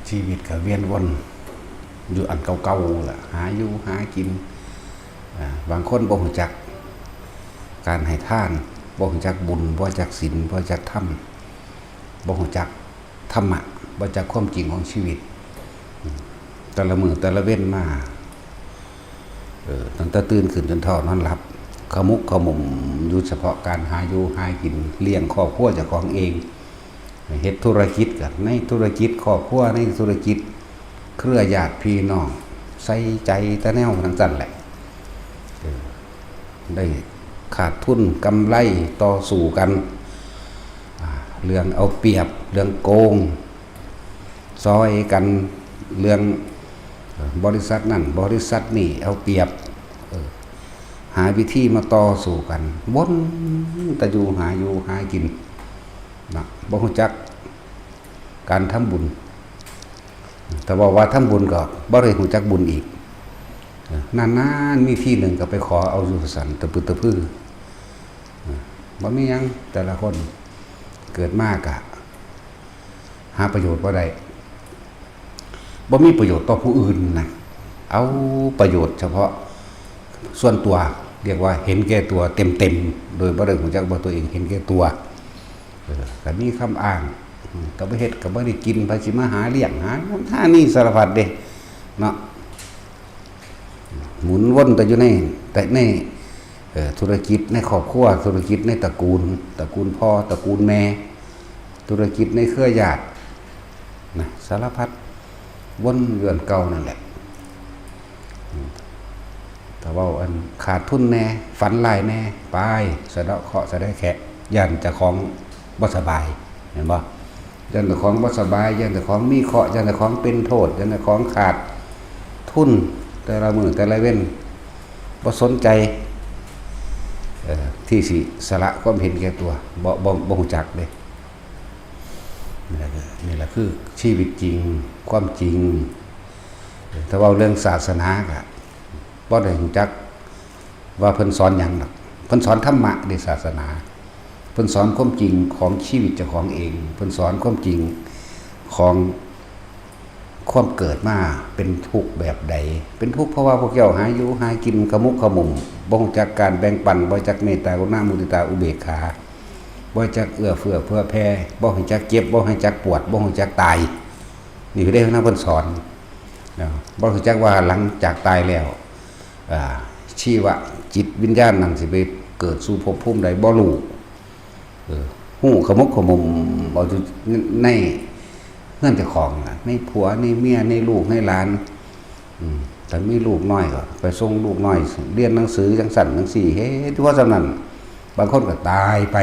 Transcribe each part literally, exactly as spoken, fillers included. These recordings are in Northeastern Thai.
ชีวิตก็เวียนวนอยู่อันเก่าๆล่ะ หาอยู่หากิน อ่า บางคนบ่ฮู้จักการให้ทาน บ่ฮู้จักบุญ บ่ฮู้จักศีล บ่ฮู้จักธรรม บ่ฮู้จักธรรมะ บ่ฮู้จักความจริงของชีวิต อืม แต่ละมื้อแต่ละเว็นมา เออ ตั้งแต่ตื่นขึ้นจนเท่านอนหลับ ขมุกขมุมอยู่เฉพาะการหาอยู่หากิน เลี้ยงครอบครัวเจ้าของเอง เฮ็ดธุรกิจก็ในธุรกิจ ครอบครัวในธุรกิจ เครือญาติพี่น้อง ใส่ใจแต่แนวจั่งซั้นแหละ เออ ได้ขาดทุนกำไรต่อสู้กัน อ่า เรื่องเอาเปรียบ เรื่องโกง ซอยกัน เรื่อง เอ่อ บริษัทนั่น บริษัทนี่เอาเปรียบ เออ หาวิธีมาต่อสู้กัน วนแต่อยู่หาอยู่หากิน นะ บ่ฮู้จักการทำบุญ แต่ว่า ว่าทำบุญก็บ่ได้ฮู้จักบุญอีก เออ นานๆ มีทีหนึ่งก็ไปขอเอาอยู่ซั่น ตะปึดตะปือ เออ บ่มีหยัง แต่ละคนเกิดมากะหาประโยชน์บ่ได้ บ่มีประโยชน์ต่อผู้อื่นนะ เอาประโยชน์เฉพาะส่วนตัว เรียกว่าเห็นแก่ตัวเต็มๆ โดยบ่ได้ฮู้จักว่าตัวเองเห็นแก่ตัว เออ ก็มีคำอ้าง อืม ก็บ่เฮ็ด ก็บ่ได้กิน ไผสิมาหาเลี้ยง หา หานี่สารพัดเด้ เนาะ หมุนวนแต่อยู่ใน แต่ใน เอ่อ ธุรกิจในครอบครัว ธุรกิจในตระกูล ตระกูลพ่อ ตระกูลแม่ ธุรกิจในเครือญาติ นะ สารพัด วนอยู่อันเก่านั่นแหละ อืม ถ้าเว้าอันขาดทุนแหน่ ฝันร้ายแหน่ ไป สะเดาะเคราะห์สะเดาะแคะ ย้านเจ้าของบ่สบาย แม่นบ่ ย้านเจ้าของบ่สบาย ย้านเจ้าของมีเคราะห์ ย้านเจ้าของเป็นโทษ ย้านเจ้าของขาดทุน แต่ละมื้อแต่ละเว็น บ่สนใจ เอ่อ ที่สิสละความเห็นแก่ตัว บ่ บ่ บ่ฮู้จักเด้ นี่แหละคือ นี่แหละคือชีวิตจริง ความจริง ถ้าเว้าเรื่องศาสนาก็บ่ได้ฮู้จักว่าเพิ่นสอนหยังดอก เพิ่นสอนธรรมะเด้ ศาสนา เพิ่นสอนความจริงของชีวิตเจ้าของเอง เพิ่นสอนความจริงของความเกิดมาเป็นทุกข์แบบใด เป็นทุกข์เพราะว่าพวกเจ้าหาอยู่หากินขมุกขมุม บ่ฮู้จักการแบ่งปัน บ่รู้จักเมตตากรุณามุทิตาอุเบกขา บ่รู้จักเอื้อเฟื้อเผื่อแผ่ บ่รู้จักเจ็บ บ่รู้จักปวด บ่รู้จักตาย นี่คือได้นำเพิ่นสอน นะ บ่รู้จักว่าหลังจากตายแล้ว อ่า ชีวะจิตวิญญาณนั่นสิไปเกิดสู่ภพภูมิใดบ่รู้ เออ ฮู้ขมุกขมุมเอาอยู่ในเฮือนเจ้าของน่ะ ในผัว ในเมีย ในลูก ในหลาน อืม ถ้ามีลูกน้อยก็ไปส่งลูกน้อยเรียนหนังสือจั่งซั้นจั่งซี้ เฮ็ดอยู่ว่าส่ำนั้น บางคนก็ตายไป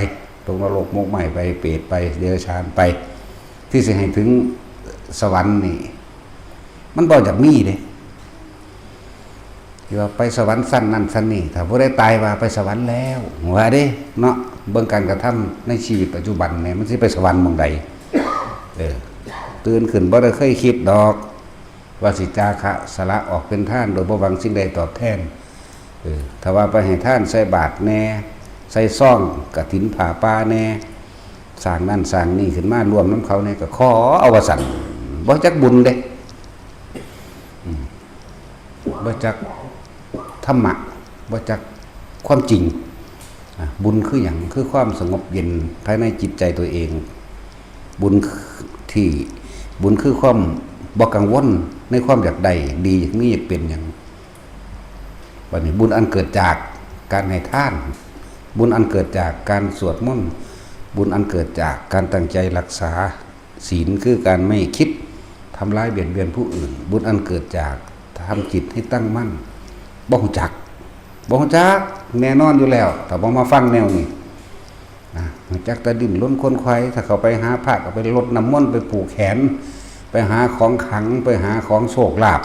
ตกนรกหมกไหม้ไป เปรตไป เดรัจฉานไป ที่สิให้ถึงสวรรค์นี่ มันบ่อยากมีเด้ ที่ว่าไปสวรรค์ชั้นนั้นชั้นนี้ ถ้าผู้ใดตายว่าไปสวรรค์แล้ว ว่าเด้ เนาะ เบิ่งการกระทำในชีวิตปัจจุบันเนี่ย มันสิไปสวรรค์หม่องใด เออ ตื่นขึ้นบ่ได้เคยคิดดอก ว่าสิจาคะสละออกเป็นทานโดยบ่หวังสิ่งใดตอบแทน เออ ถ้าว่าไปให้ทานใส่บาตรแหน่ ใส่ซองกฐินผ้าป่าแหน่ สร้างนั่นสร้างนี่ขึ้นมาร่วมนำเขาแหน่ ก็ขอเอาว่าซั่น บ่จักบุญเด้ อืม บ่จักธรรมะ บ่จักความจริง อ่ะ บุญคือหยัง คือความสงบเย็นภายในจิตใจตัวเอง บุญที่ บุญคือความบ่กังวลในความอยากได้ดี อยากมี อยากเป็นหยัง บัดนี้บุญอันเกิดจากการให้ทาน บุญอันเกิดจากการสวดมนต์ บุญอันเกิดจากการตั้งใจรักษาศีล คือการไม่คิดทำร้ายเบียดเบียนผู้อื่น บุญอันเกิดจากทำจิตให้ตั้งมั่น บ่ฮู้จัก บ่ฮู้จัก แน่นอนอยู่แล้ว ถ้าบ่มาฟังแนวนี้ นะ ฮู้จักแต่ดิ้นรนขวนขวาย ถ้าเขาไปหาพระก็ไปรดน้ำมนต์ ไปผูกแขน ไปหาของขลัง ไปหาของโชคลาภ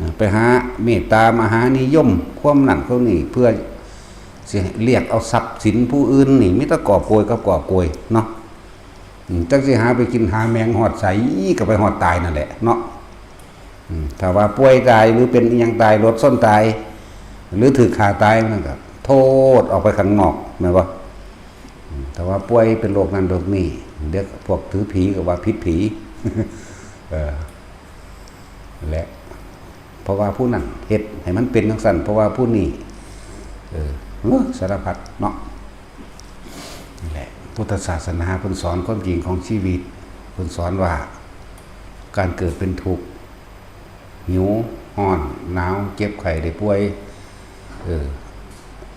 นะ ไปหาเมตตามหานิยม ความนั่นความนี่ เพื่อสิเรียกเอาทรัพย์สินผู้อื่นนี่ มีแต่กอบโกยกับกอบโกยเนาะ อืม จักสิหาไปกินหาแมงฮอดไส ก็ไปฮอดตายนั่นแหละเนาะ อืม ถ้าว่าป่วยตายหรือเป็นอิหยังตาย รถชนตาย หรือถูกฆ่าตาย มันก็โทษออกไปข้างนอก แม่นบ่ อืม ถ้าว่าป่วยเป็นโรคนั้นโรคนี้ เดี๋ยวพวกถือผีก็ว่าผิดผี เออ แหละ เพราะว่าผู้นั้นเฮ็ดให้มันเป็นจั่งซั้น เพราะว่าผู้นี้ เออ เอ้อ สารพัดเนาะ นี่แหละ พุทธศาสนาเพิ่นสอนความจริงของชีวิต เพิ่นสอนว่า การเกิดเป็นทุกข์ หิว ร้อน หนาว เจ็บไข้ได้ป่วย เออ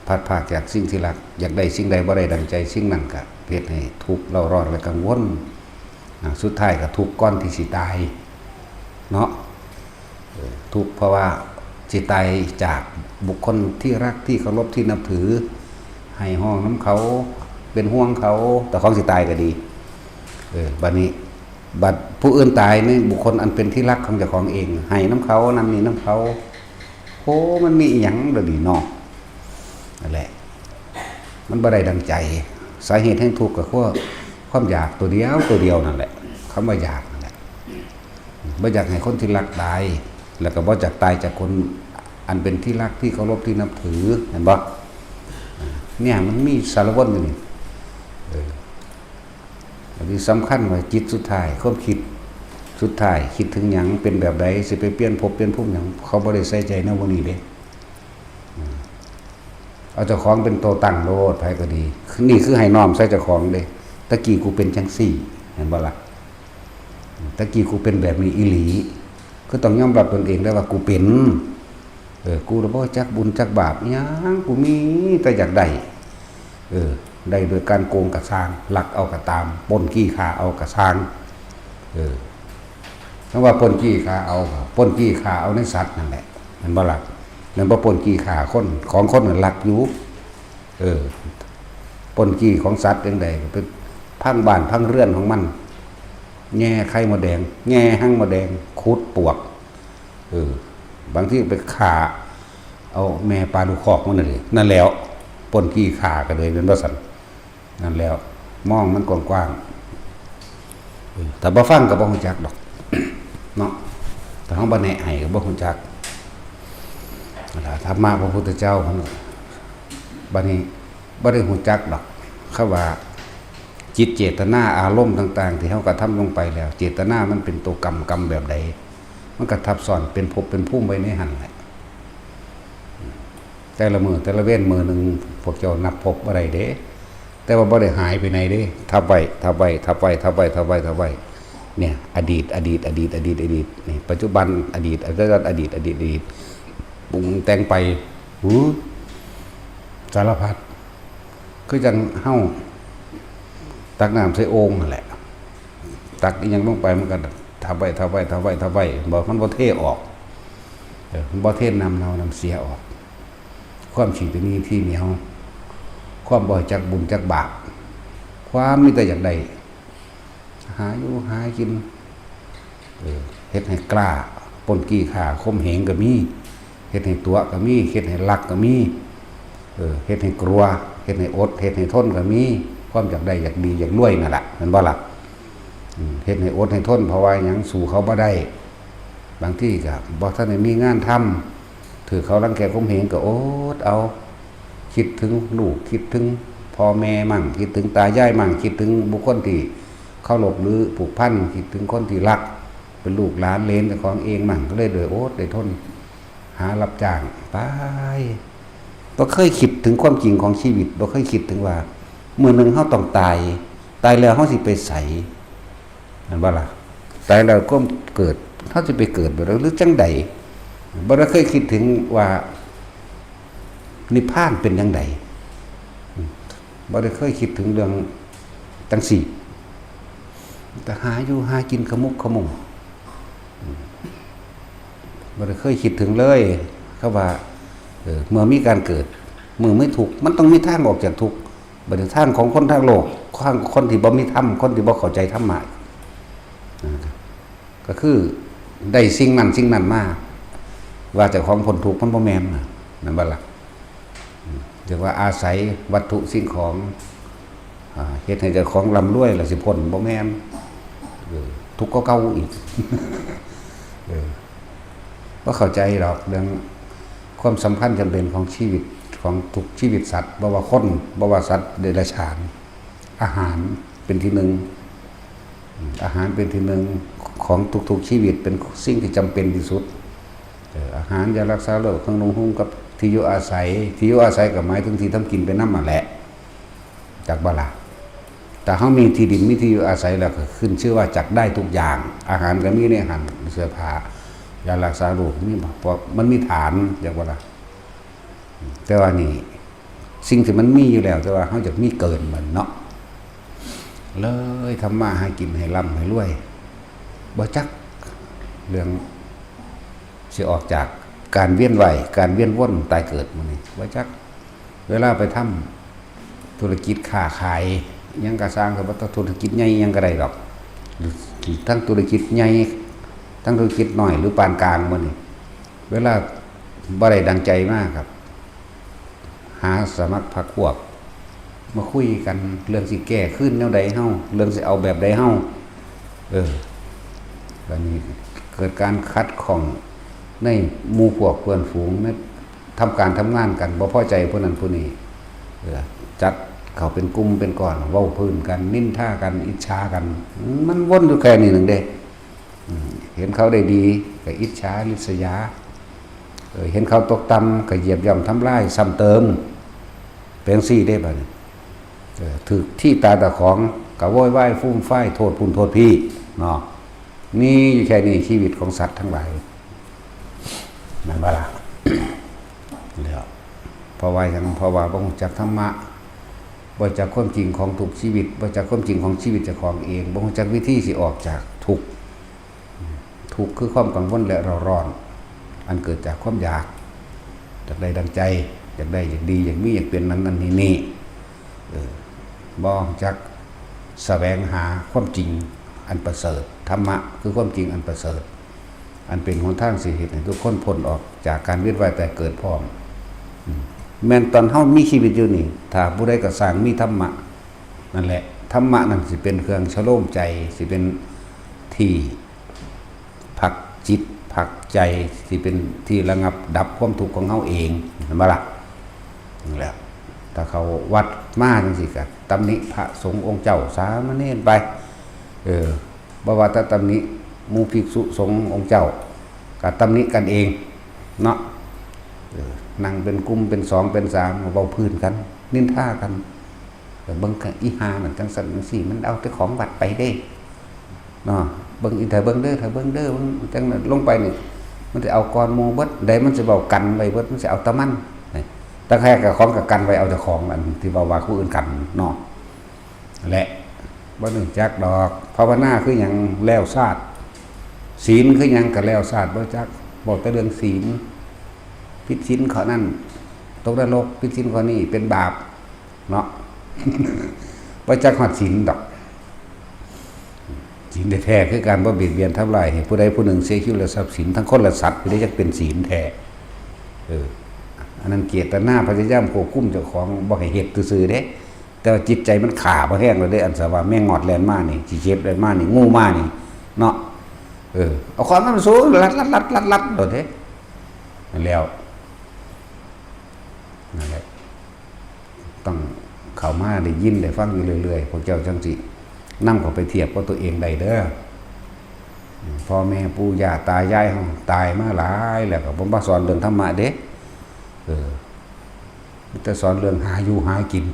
พลัดพรากจากสิ่งที่รัก อยากได้สิ่งใดบ่ได้ดังใจ สิ่งนั้นก็เฮ็ดให้ทุกข์เร่าร้อนและกังวล อ่า สุดท้ายก็ทุกข์ก่อนที่สิตาย เนาะ เออ ทุกข์เพราะว่าสิตายจากบุคคลที่รักที่เคารพที่นับถือ ให้ฮ้องนำเขา เป็นห่วงเขา แต่ของสิตายก็ดี เออ บัดนี้ บัดผู้อื่นตายนี่ บุคคลอันเป็นที่รักของเจ้าของเอง ให้นำเขา นั่นนี่นำเขา โอ้ มันมีอิหยังเดี๋ยวนี้เนาะ นั่นแหละ มันบ่ได้ดังใจ สาเหตุแห่งทุกข์ก็คือความอยากตัวเดียว ตัวเดียวนั่นแหละ คำว่าอยากนั่นแหละ บ่อยากให้คนที่รักตาย แล้วก็บ่อยากตายจากคนอันเป็นที่รักที่เคารพที่นับถือ เห็นบ่ เนี่ยมันมีสารพัดอยู่นี่ เออ อันนี้สำคัญว่าจิตสุดท้าย ความคิดสุดท้าย คิดถึงหยัง เป็นแบบใด สิไปเปลี่ยนภพเปลี่ยนภูมิหยัง เขาบ่ได้ใส่ใจแนวพวกนี้เด้ อืม เอาเจ้าของเป็นตัวตั้งโลด ไผก็ดี นี่คือให้น้อมใส่เจ้าของเด้ ตะกี้กูเป็นจังซี่ เห็นบ่ล่ะ ตะกี้กูเป็นแบบนี้อีหลี คือต้องยอมรับตนเองได้ว่ากูเป็น เออ กูละบ่จักบุญจักบาปอิหยัง กูมีแต่อยากได้ เออ ได้โดยการโกงกะซ่าง ลักเอากะตาม ปล้นจี้ฆ่าเอากะซ่าง เออ คำว่าปล้นจี้ฆ่าเอา ปล้นจี้ฆ่าเอาในสัตว์นั่นแหละ แม่นบ่ล่ะ แม่นบ่ ปล้นจี้ฆ่าคน ของคนนั้นลักอยู่ เออ ปล้นจี้ของสัตว์จั่งใด ก็ไปพังบ้านพังเรือนของมัน แย่ไข่มดแดง แย่ฮังมดแดง ขุดปวก เออ บางทีไปฆ่าเอาแม่ปลาลูกคอกมันนั่นเลย นั่นแล้ว ปล้นจี้ฆ่าก็เลยเป็นว่าซั่น นั่นแล้ว มองมันกว้างๆ เออ ถ้าบ่ฟังก็บ่ฮู้จักดอก เนาะ ถ้าเฮาบ่แนะให้ก็บ่ฮู้จัก ธรรมะพระพุทธเจ้าเพิ่น บัดนี้บ่ได้ฮู้จักดอก คำว่าจิตเจตนาอารมณ์ต่างๆ ที่เฮากระทำลงไปแล้ว เจตนามันเป็นตัวกรรม กรรมแบบใด มันก็ทับซ้อนเป็นภพเป็นภูมิไว้ในหั่นแหละ แต่ละมื้อแต่ละเวร มื้อหนึ่งพวกเจ้านับภพบ่ได้เด้ แต่ว่าบ่ได้หายไปไหนเด้ ทับไว้ ทับไว้ ทับไว้ ทับไว้ ทับไว้ ทับไว้ เนี่ย อดีต อดีต อดีต อดีต อดีต นี่ ปัจจุบัน อดีต อดีต อดีต อดีต อดีต ปรุงแต่งไป หือ สารพัด คือจั่งเฮาตักน้ำใส่โอ่งนั่นแหละ ตักอิหยังลงไปมันก็ทับไว้ ทับไว้ ทับไว้ ทับไว้ บ่ มันบ่เทออก เออ มันบ่เทน้ำเน่าน้ำเสียออก ความขี้ตะหนี่ขี้เหนียว ความบ่จักบุญจักบาป ความมีแต่อยากได้ หาอยู่หากิน เออ เฮ็ดให้กล้า ปล้นจี้ฆ่าข่มเหงก็มี เฮ็ดให้ตั๋วก็มี เฮ็ดให้ลักก็มี เออ เฮ็ดให้กลัว เฮ็ดให้อด เฮ็ดให้ทนก็มี ความอยากได้อยากดีอยากรวยนั่นล่ะ แม่นบ่ล่ะ อืม เฮ็ดให้อดให้ทน เพราะว่าหยัง สู้เขาบ่ได้ บางทีก็บ่ทันได้มีงานทำ ถืกเขารังแกข่มเหงก็อดเอา คิดถึงลูก คิดถึงพ่อแม่มั่ง คิดถึงตายายมั่ง คิดถึงบุคคลที่เคารพหรือผูกพัน คิดถึงคนที่รัก เป็นลูกหลานเหลนเจ้าของเองมั่ง ก็เลยได้อดได้ทน หารับจ้างไป บ่เคยคิดถึงความจริงของชีวิต บ่เคยคิดถึงว่ามื้อหนึ่งเฮาต้องตาย ตายแล้วเฮาสิไปไส แม่นบ่ล่ะ ตายแล้วความเกิด เฮาสิไปเกิดแบบใดหรือจั่งใด บ่ได้เคยคิดถึงว่านิพพานเป็นจั่งใด อืม บ่ได้เคยคิดถึงเรื่องจั่งซี้ แต่หาอยู่หากินขมุกขมุง อืม บ่ได้เคยคิดถึงเลย เขาว่า เออ เมื่อมีการเกิด เมื่อมีทุกข์ มันต้องมีทางออกจากทุกข์ บัดนี้ทางของคนทางโลก ทางคนที่บ่มีธรรม คนที่บ่เข้าใจธรรมะ อ่า ก็คือได้สิ่งนั้นสิ่งนั้นมา ว่าเจ้าของพ้นทุกข์ มันบ่แม่นนะ แม่นบ่ล่ะ อืม เรียกว่าอาศัยวัตถุสิ่งของ อ่า เฮ็ดให้เจ้าของร่ำรวยแล้วสิพ้น บ่แม่น เออ ทุกข์กว่าเก่าอีก เออ บ่เข้าใจดอกเรื่องความสำคัญจำเป็นของชีวิต ของทุกชีวิตสัตว์ บ่ว่าคน บ่ว่าสัตว์เดรัจฉาน อาหารเป็นที่หนึ่ง อืม อาหารเป็นที่หนึ่ง ข ของทุกๆชีวิตเป็นสิ่งที่จำเป็นที่สุด เออ อาหาร ยารักษาโรค เครื่องนุ่งห่ม กับที่อยู่อาศัย ที่อยู่อาศัยก็หมายถึงที่ทำกินไปนำนั่นแหละ จักบ่ล่ะ ถ้าเฮามีที่ดิน มีที่อยู่อาศัยแล้วก็ขึ้นชื่อว่าจักได้ทุกอย่าง อาหารก็มีในหั้น เสื้อผ้า ยารักษาโรค มี เพราะมันมีฐาน จักบ่ล่ะ แต่ว่านี่ สิ่งที่มันมีอยู่แล้ว แต่ว่าเฮาอยากมีเกินมันเนาะ เลยทำมาหากินให้ร่ำให้รวย บ่จักเรื่องสิออกจากการเวียนว่าย การเวียนวนตายเกิดหมู่นี้ บ่จัก เวลาไปทำธุรกิจค้าขาย หยังก็ซ่าง ก็บ่ต้องธุรกิจใหญ่หยังก็ได้ดอก ทั้งธุรกิจใหญ่ ทั้งธุรกิจน้อยหรือปานกลางหมู่นี้ เวลาบ่ได้ดังใจมาครับ หาสมัครพรรคพวก มาคุยกันเรื่องสิแก้คืนแนวใดเฮา เรื่องสิเอาแบบใดเฮา เออ บัดนี้เกิดการขัดข้องในหมู่พวกเพื่อนฝูง ในทำการทำงานกัน บ่พอใจผู้นั้นผู้นี้ เออ จัดเข้าเป็นกลุ่มเป็นก้อน เว้าพื้นกัน นินทากัน อิจฉากัน มันวนอยู่แค่นี้หนึ่งเด้ อืม เห็นเขาได้ดีก็อิจฉาริษยา เออ เห็นเขาตกต่ำก็เหยียบย่ำทำลายซ้ำเติม เป็นจั่งซี้เด้บัดนี้ เออ ถืกที่ตาเจ้าของก็โวยวายฟูมฟายโทษพุ้นโทษพี้เนาะ มีอยู่แค่นี้ชีวิตของสัตว์ทั้งหลาย แม่นบ่ล่ะ แล้ว เพราะว่าหยัง เพราะว่าบ่รู้จักธรรมะ บ่รู้จักความจริงของทุกข์ชีวิต บ่รู้จักความจริงของชีวิตเจ้าของเอง บ่รู้จักวิธีสิออกจากทุกข์ ทุกข์คือความกังวลและเร่าร้อน อันเกิดจากความอยาก อยากได้ดังใจ อยากได้ อยากดี อยากมี อยากเป็นนั้นนั้นนี่นี่ เออ บ่รู้จักแสวงหาความจริงอันประเสริฐ ธรรมะคือความจริงอันประเสริฐ อันเป็นหนทางสิเฮ็ดให้ทุกคนพ้นออกจากการเวียนว่ายตายเกิดพร้อม อืม แม่นตอนเฮามีชีวิตอยู่นี่ ถ้าผู้ใดก็สร้างมีธรรมะ นั่นแหละ ธรรมะนั่นสิเป็นเครื่องชโลมใจ สิเป็นที่พักจิตพักใจ สิเป็นที่ระงับดับความทุกข์ของเฮาเอง แม่นบ่ล่ะ นั่นแหละ ถ้าเข้าวัดมาจั่งซี้ก็ตำหนิพระสงฆ์องค์เจ้าสามเณรไป เออ บ่ว่าแต่ตำหนิหมู่ภิกษุสงฆ์องค์เจ้า ก็ตำหนิกันเองเนาะ เออ นั่งเป็นกลุ่มเป็นสองเป็นสาม เว้าพื้นกัน นินทากัน เออ เบิ่งกะอีห่านั่นจั่งซั้นจั่งซี้ มันเอาแต่ของวัดไปเด้ เนาะ เบิ่งอี ถ้าเบิ่งเด้อ ถ้าเบิ่งเด้อ มันจั่งนั้นลงไปนี่ มันสิเอาก่อนหมู่เบิด ใดมันสิเว้ากันไว้เบิด มันสิเอาแต่มัน นี่ แต่แท้ก็ของก็กันไว้ เอาแต่ของอันที่เว้าว่าผู้อื่นกันเนาะ และบ่รู้จักดอก ภาวนาคือหยัง แล้วซาด ศีลคือหยัง ก็แล้วซาด บ่จัก บอกแต่เรื่องศีล ผิดศีลข้อนั้น ตกนรก ผิดศีลข้อนี้ เป็นบาป เนาะ บ่จักฮอดศีลดอก ศีลแท้ๆ คือการบ่เบียดเบียนทำลายให้ผู้ใดผู้หนึ่งเสียชีวิตและทรัพย์สิน ทั้งคนและสัตว์ ผู้ใดจักเป็นศีลแท้ เออ อันนั้นเจตนาพยายามควบคุมเจ้าของบ่ให้เฮ็ดซื่อๆ เด้ แต่ว่าจิตใจมันฆ่าพอแฮงแล้วเด้ อันสะว่าแมงงอดแล่นมานี่ ขี้เข็บแล่นมานี่ งูมานี่ เนาะ เออ เอาค้อนมาสู้ ลัดๆๆๆๆ โลดเด้ นั่นแล้ว นั่นแหละ ต้องเข้ามาได้ยินได้ฟังอยู่เรื่อยๆ พวกเจ้าจั่งสินำเข้าไปเทียบกับตัวเองได้เด้อ พ่อแม่ปู่ย่าตายายเฮาตายมาหลายแล้วก็บ่มาสอนเรื่องธรรมะเด้ เออ มีแต่สอนเรื่องหาอยู่หากิน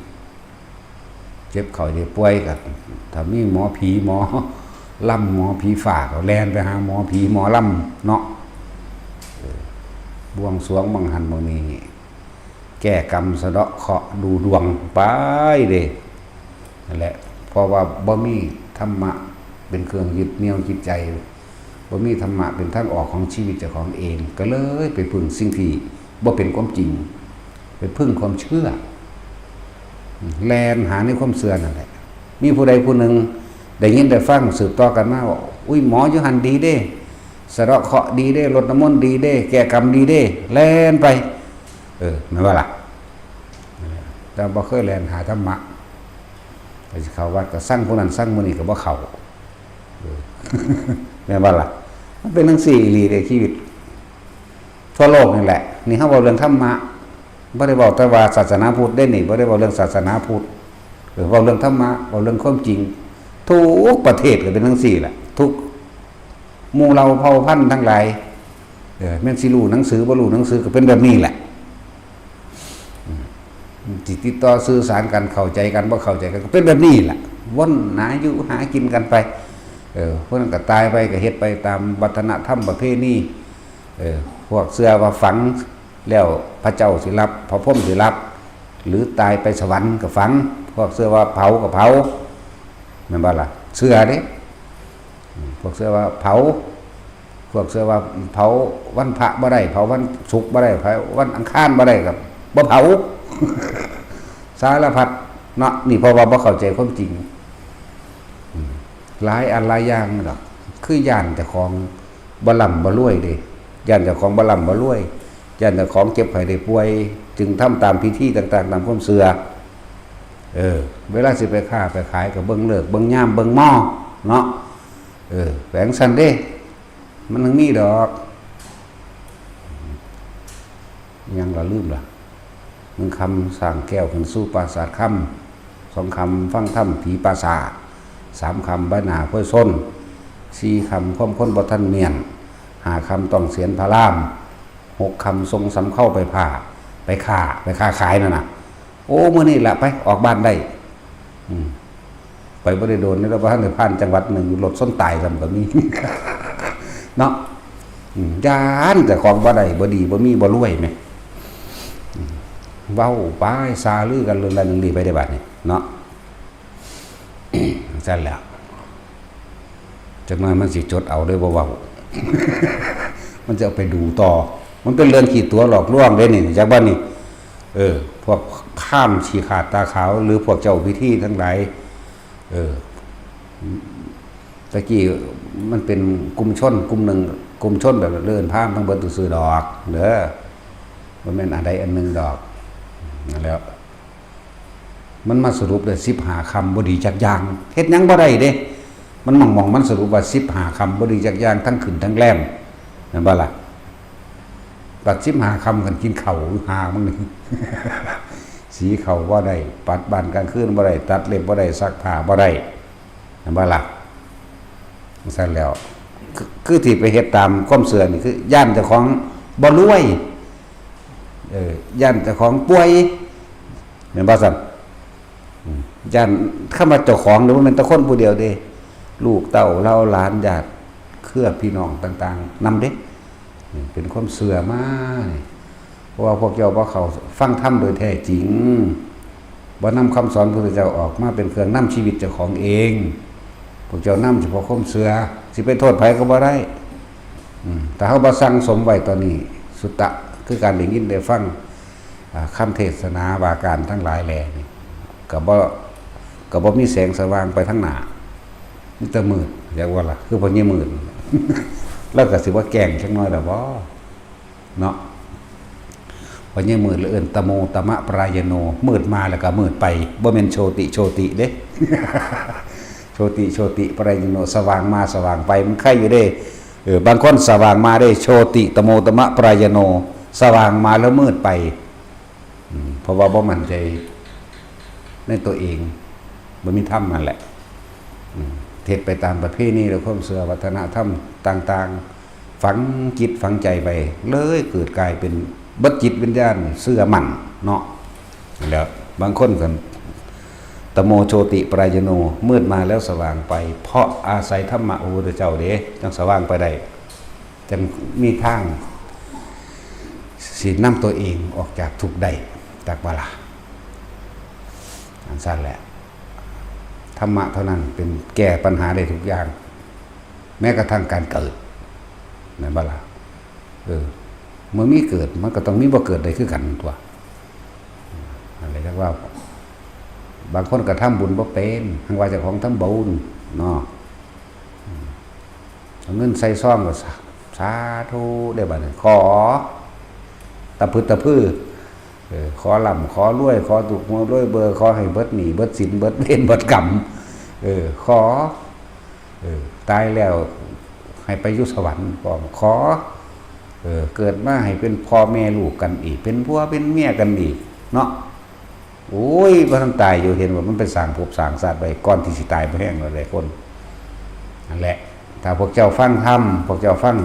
เจ็บไข้ได้ป่วยก็ ถ้ามีหมอผีหมอลำหมอผีฟ้าก็แล่นไปหาหมอผีหมอลำเนาะ เออ บวงสรวงบังหันบังนี้ แก้กรรมสะเดาะเคราะห์ดูดวงไปเด้ นั่นแหละ เพราะว่าบ่มีธรรมะเป็นเครื่องยึดเหนี่ยวจิตใจ บ่มีธรรมะเป็นทางออกของชีวิตเจ้าของเอง ก็เลยไปพึ่งสิ่งที่บ่เป็นความจริง ไปพึ่งความเชื่อ แล่นหาในความเชื่อนั่นแหละ มีผู้ใดผู้หนึ่งได้ยินได้ฟังสืบต่อกันมาว่า อุ้ย หมออยู่หั่นดีเด้ สะเดาะเคราะห์ดีเด้ รดน้ำมนต์ดีเด้ แก้กรรมดีเด้ แล่นไป เออ แม่นบ่ล่ะ แต่บ่เคยแล่นหาธรรมะ ไปสิเข้าวัดก็ซังผู้นั้นซังผู้นี้ก็บ่เข้า เออ แม่นบ่ล่ะ มันเป็นจั่งซี้อีหลีเด้ชีวิต ทั่วโลกนี่แหละ นี่เฮาเว้าเรื่องธรรมะ บ่ได้เว้าแต่ว่าศาสนาพุทธเด้นี่ บ่ได้เว้าเรื่องศาสนาพุทธ เออ เว้าเรื่องธรรมะ เว้าเรื่องความจริง ทุกประเทศก็เป็นจั่งซี้แหละ ทุก หมู่เหล่าเผ่าพันธุ์ทั้งหลาย เออ แม่นสิรู้หนังสือบ่รู้หนังสือก็เป็นแบบนี้แหละ อืม สิติดต่อสื่อสารกัน เข้าใจกันบ่เข้าใจกันก็เป็นแบบนี้แหละ วนหาอยู่หากินกันไป เออ พวกนั้นก็ตายไปก็เฮ็ดไปตามวัฒนธรรมประเพณี เออ พวกเชื่อว่าฝังแล้วพระเจ้าสิรับ พระพรหมสิรับ หรือตายไปสวรรค์ก็ฝัง พวกเชื่อว่าเผาก็เผา แม่นบ่ล่ะ เชื่อเด้ อืม พวกเชื่อว่าเผา พวกเชื่อว่าเผาวันพระบ่ได้ เผาวันศุกร์บ่ได้ เผาวันอังคารบ่ได้ก็บ่เผา สารพัดเนาะ นี่เพราะว่าบ่เข้าใจความจริง อืม หลายอันหลายอย่างดอก คือย้านเจ้าของบ่ร่ำบ่รวยเด้ ย้านเจ้าของบ่ร่ำบ่รวย ย้านเจ้าของเจ็บไข้ได้ป่วย จึงทำตามพิธีต่างๆ ตามความเชื่อ เออ เวลาสิไปค้าไปขายก็เบิ่งฤกษ์ เบิ่งยาม เบิ่งหมอเนาะ เออ แปลงซั่นเด้ มันถึงมีดอก ยังละลืมล่ะ หนึ่งคำสร้างแก้วขึ้นสู่ปราสาทคำ สองคำฟังธรรมผีป่าช้า สามคำใบหน้าพลอยซน สี่คำความคนบ่ทันเมียน ห้าคำต้องเสียนพระราม หกคำส่งสำเข้าไปผ่า ไปค้า ไปค้าขายนั่นน่ะ โอ้ มื้อนี้ล่ะ ไป ออกบ้านได้ อืม ไปบ่ได้โดนนี่ แล้วบ่ทันได้ผ่านจังหวัดหนึ่ง รถชนตายซ้ำก็มี เนาะ อืม ย้านเจ้าของบ่ได้ บ่ดี บ่มี บ่รวยแหม อืม เว้าไป ซาลือกันเรื่องนั้นเรื่องนี้ไปได้บัดนี้ เนาะ ซั่นแหละ จักหน่อยมันสิจดเอาเด้อ บ่เว้า มันจะเอาไปดูต่อ มันเป็นเรื่องขี้ตั๋วหลอกลวงเด้นี่ จักบ่นี่ เออ พวกพราหมณ์ขี้ขลาดตาขาว หรือพวกเจ้าพิธีทั้งหลาย เออ ตะกี้มันเป็นกลุ่มชนกลุ่มหนึ่ง กลุ่มชนแบบเอิ้นพราหมณ์ทั้งเบิดซื่อๆดอก เด้อ บ่แม่นอันใดอันหนึ่งดอก นั่นแหละ มันมาสรุปได้สิบห้าคำบ่ดีจักอย่าง เฮ็ดหยังบ่ได้เด้ มันหม่องๆ มันสรุปว่าสิบห้าคำบ่ดีจักอย่าง ทั้งขึ้นทั้งแรม แม่นบ่ล่ะ บัดสิบห้าคำกันกินข้าวหามึงนี่ สีข้าวบ่ได้ ปัดบ้านกลางคืนบ่ได้ ตัดเล็บบ่ได้ ซักผ้าบ่ได้ แม่นบ่ล่ะ ซั่นแล้ว คือ คือที่ไปเฮ็ดตามความเชื่อนี่ คือย้านเจ้าของบ่รวย เออ ย้านเจ้าของป่วย แม่นบ่ซั่น อืม ย้าน คำว่าเจ้าของนี่บ่แม่นแต่คนผู้เดียวเด้ ลูกเต้าเหล่าหลานญาติเครือพี่น้องต่างๆ นำเด้ นี่เป็นความเชื่อมานี่ เพราะว่าพวกเจ้าบ่เข้าฟังธรรมโดยแท้จริง บ่นำคำสอนพระพุทธเจ้าออกมาเป็นเครื่องนำชีวิตเจ้าของเอง พวกเจ้านำเฉพาะความเชื่อ สิไปโทษไผก็บ่ได้ อืม ถ้าเฮาบ่สั่งสมไว้ตอนนี้ สุตตะ คือการได้ยินได้ฟัง อ่า คำเทศนาว่าการทั้งหลายแลนี่ ก็บ่ ก็บ่มีแสงสว่างไปทางหน้า มีแต่มืด จักว่าล่ะ คือพ่อใหญ่มืด แล้วก็สิว่าแกล้งจักหน่อยล่ะบ่ เนาะ พ่อใหญ่มืดเลยเอิ้นตะโมตมะปรายโน มืดมาแล้วก็มืดไป บ่แม่นโชติโชติเด้ โชติโชติปรายโน สว่างมาสว่างไป มันไคอยู่เด้ เออ บางคนสว่างมาเด้ โชติตะโมตมะปรายโน สว่างมาแล้วมืดไป อืม เพราะว่าบ่มั่นใจในตัวเอง บ่มีธรรมนั่นแหละ อืม เฮ็ดไปตามประเพณีและความเชื่อวัฒนธรรมต่างๆ ฝังจิตฝังใจไป เลยเกิดกลายเป็นเบิดจิตวิญญาณเชื่อมั่นเนาะ แล้วบางคนก็ตะโมโชติปรายโน มืดมาแล้วสว่างไป เพราะอาศัยธรรมะพระพุทธเจ้าเด้ จั่งสว่างไปได้ จั่งมีทางสินำตัวเองออกจากทุกข์ได้ จักบ่ล่ะ อันซั่นแหละ ธรรมะเท่านั้นเป็นแก้ปัญหาได้ทุกอย่าง แม้กระทั่งการเกิด แม่นบ่ล่ะ เออ เมื่อมีเกิดมันก็ต้องมีบ่เกิดได้คือกันตั๊ว อันนี้เรียกว่า บางคนก็ทำบุญบ่เป็น หั้งว่าเจ้าของทำบุญเนาะ เอาเงินใส่ซองก็สา สาธุ ได้บัดนี้ ขอ ตะพึดตะพือ เออ ขอร่ำขอรวย ขอถูกหวยรวยเบอร์ ขอให้เบิดหนี้เบิดสิน เบิดเวรเบิดกรรม เออ ขอ เออ ตายแล้วให้ไปอยู่สวรรค์ ขอ ขอ เออ เกิดมาให้เป็นพ่อแม่ลูกกันอีก เป็นผัวเป็นเมียกันอีก เนาะ โอ้ย บ่ทันตายอยู่ เห็นว่ามันไปสร้างภพสร้างชาติไว้ ก่อนที่สิตายบ่แฮงแล้วหลายคน นั่นแหละ ถ้าพวกเจ้าฟังธรรม พวกเจ้าฟัง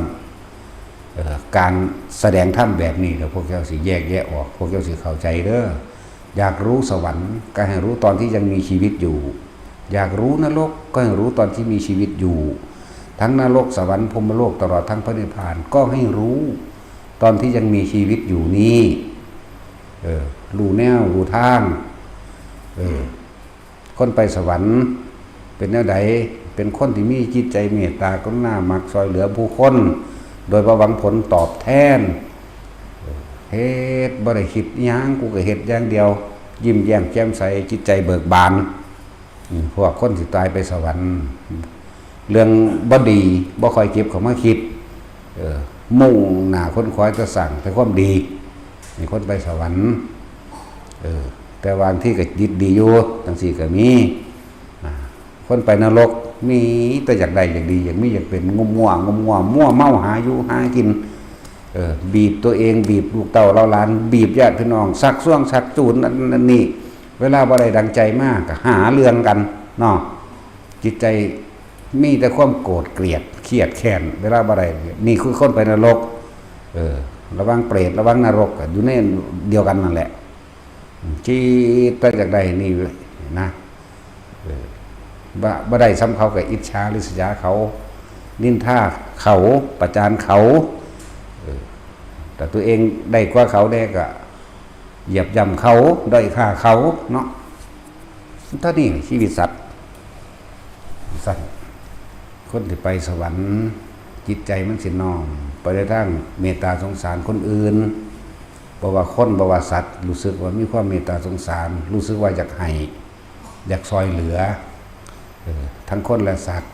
เอ่อ การแสดงธรรมแบบนี้แล้ว พวกเจ้าสิแยกแยะออก พวกเจ้าสิเข้าใจเด้อ อยากรู้สวรรค์ ก็ให้รู้ตอนที่ยังมีชีวิตอยู่ อยากรู้นรก ก็ให้รู้ตอนที่มีชีวิตอยู่ ทั้งนรก สวรรค์ พรหมโลก ตลอดทั้งพระนิพพาน ก็ให้รู้ตอนที่ยังมีชีวิตอยู่นี้ เออ รู้แนว รู้ทาง เออ คนไปสวรรค์เป็นแนวใด เป็นคนที่มีจิตใจเมตตากรุณา มักซอยเหลือผู้คน โดยบ่หวังผลตอบแทน เฮ็ดบ่ได้คิดหยัง กูก็เฮ็ดอย่างเดียว ยิ้มแย้มแจ่มใส จิตใจเบิกบาน อืม พวกคนสิตายไปสวรรค์ เรื่องบ่ดีบ่ค่อยเก็บเข้ามาคิด เออ มุ่งหน้าค้นคว้าจะสร้างแต่ความดี มีคนไปสวรรค์ เออ แต่บางทีก็จิตดีอยู่ จังซี่ก็มี อ่า คนไปนรก มีแต่อยากได้อยากดี อยากมีอยากเป็น งมง่วงงมง่วง มั่วเมาหาอยู่หากิน เออ บีบตัวเอง บีบลูกเต้าเหล่าหลาน บีบญาติพี่น้อง ชักชวนชักจูงนั่นนั่นนี่ เวลาบ่ได้ดังใจมากก็หาเรื่องกันเนาะ จิตใจมีแต่ความโกรธเกลียด เครียดแค้น เวลาบ่ได้ นี่คือคนไปนรก เออ ระวังเปรต ระวังนรก ก็อยู่ในเดียวกันนั่นแหละ คิดแต่อยากได้นี่นะ เออ บ่ บ่ได้ส่ำเขาก็อิจฉาริษยาเขา นินทาเขา ประจานเขา เออ แต่ตัวเองได้กว่าเขาแน่ก็เหยียบย่ำเขา ด้อยค่าเขาเนาะ เท่านี้ชีวิตสัตว์ สัตว์ คนที่ไปสวรรค์ จิตใจมันสิน้อมไปในทางเมตตาสงสารคนอื่น บ่ว่าคน บ่ว่าสัตว์ รู้สึกว่ามีความเมตตาสงสาร รู้สึกว่าอยากให้ อยากซอยเหลือ เออ ทั้งคนและสัตว์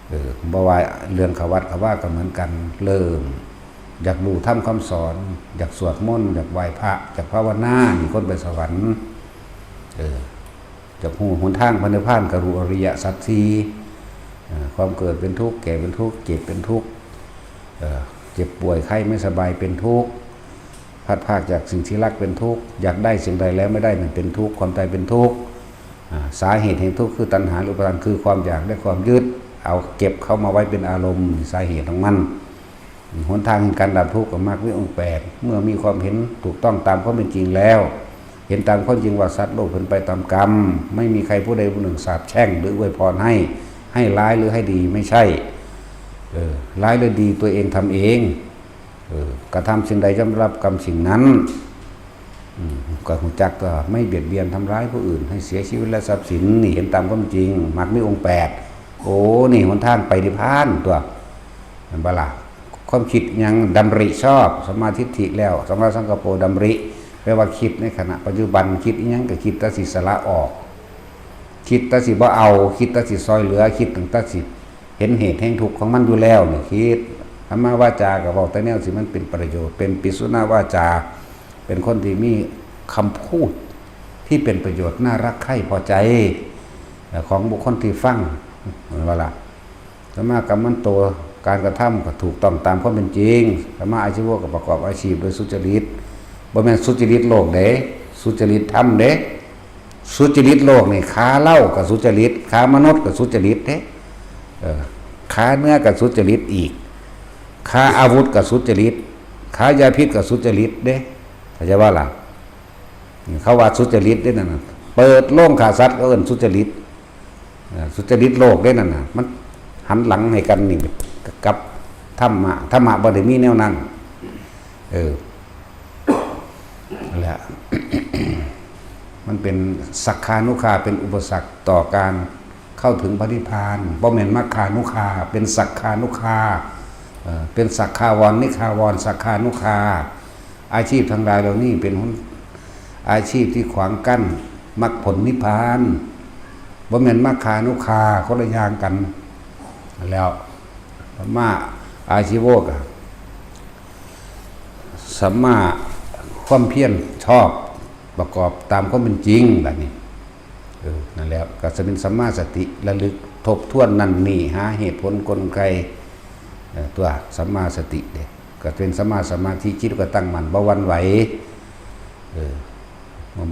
เออ บ่ว่าเรื่องเข้าวัดเข้าวาก็เหมือนกัน เริ่มอยากรู้ธรรมคำสอน อยากสวดมนต์ อยากไหว้พระ อยากภาวนา นี่คนไปสวรรค์ เออ อยากรู้หนทางพระนิพพาน ก็รู้อริยสัจสี่ เออ ความเกิดเป็นทุกข์ แก่เป็นทุกข์ เจ็บเป็นทุกข์ เออ เจ็บป่วยไข้ไม่สบายเป็นทุกข์ พลัดพรากจากสิ่งที่รักเป็นทุกข์ อยากได้สิ่งใดแล้วไม่ได้มันเป็นทุกข์ ความตายเป็นทุกข์ อ่า สาเหตุแห่งทุกข์คือตัณหา หรืออุปาทาน คือความอยากและความยึด เอาเก็บเข้ามาไว้เป็นอารมณ์ สาเหตุของมัน หนทางแห่งการดับทุกข์ก็มรรคมีองค์แปด เมื่อมีความเห็นถูกต้องตามความเป็นจริงแล้ว เห็นตามความจริงว่าสัตว์โลกเป็นไปตามกรรม ไม่มีใครผู้ใดผู้หนึ่งสาปแช่งหรืออวยพรให้ ให้ร้ายหรือให้ดี ไม่ใช่ เออ ร้ายหรือดีตัวเองทำเอง เออ กระทำสิ่งใดย่อมได้รับกรรมสิ่งนั้น อืม ก็รู้จักตัว ไม่เบียดเบียนทำร้ายผู้อื่นให้เสียชีวิตและทรัพย์สิน นี่เห็นตามความจริง มรรคมีองค์แปด โอ้ นี่หนทางไปนิพพานตัว เห็นบ่ล่ะ ความคิดหยังดำริชอบ สัมมาทิฏฐิแล้ว สัมมาสังกัปโป ดำริ แปลว่าคิดในขณะปัจจุบัน คิดอิหยังก็คิดแต่สิสละออก คิดแต่สิบ่เอา คิดแต่สิซอยเหลือ คิดตั้งแต่สิเห็นเหตุแห่งทุกข์ของมันอยู่แล้วนี่ คิด สัมมาวาจาก็เว้าแต่แนวสิมันเป็นประโยชน์ เป็นปิสุณวาจา เป็นคนที่มีคำพูดที่เป็นประโยชน์ น่ารักใคร่พอใจ เอ่อ ของบุคคลที่ฟัง เห็นบ่ล่ะ สัมมากัมมันโต การกระทำก็ถูกต้องตามความเป็นจริง สัมมาอาชีวะก็ประกอบอาชีพโดยสุจริต บ่แม่นสุจริตโลกเด้ สุจริตธรรมเด้ สุจริตโลกนี่ ฆ่าเหล้าก็สุจริต ฆ่ามนุษย์ก็สุจริตเด้ เออ ฆ่าเนื้อก็สุจริตอีก ฆ่าอาวุธก็สุจริต ฆ่ายาพิษก็สุจริตเด้ เข้าใจบ่ล่ะ เขาว่าสุจริตเด้นั่นน่ะ เปิดโรงฆ่าสัตว์ก็เอิ้นสุจริต เอ่อ สุจริตโลกเด้นั่นน่ะ มันหันหลังให้กันนี่ กับธรรมะ ธรรมะบ่ได้มีแนวนั้น เออ นั่นแหละ มันเป็นสัคคานุคา เป็นอุปสรรคต่อการเข้าถึงพระนิพพาน บ่แม่นมัคคานุคา เป็นสัคคานุคา เอ่อ เป็นสัคคาวร นิคาวร สัคคานุคา อาชีพทั้งหลายเหล่านี้เป็นหน อาชีพที่ขวางกั้นมรรคผลนิพพาน บ่แม่นมัคคานุคา คนละอย่างกัน แล้วสัมมาอาชีวะก็ สัมมาความเพียรชอบประกอบตามความเป็นจริง บัดนี้ เออ นั่นแหละ ก็จะเป็นสัมมาสติ ระลึกทบทวนนั่นนี่ หาเหตุผลกลไก เอ่อ ตัวสัมมาสติเด้ ก็เป็นสัมมาสมาธิ จิตก็ตั้งมั่น บ่หวั่นไหว เออ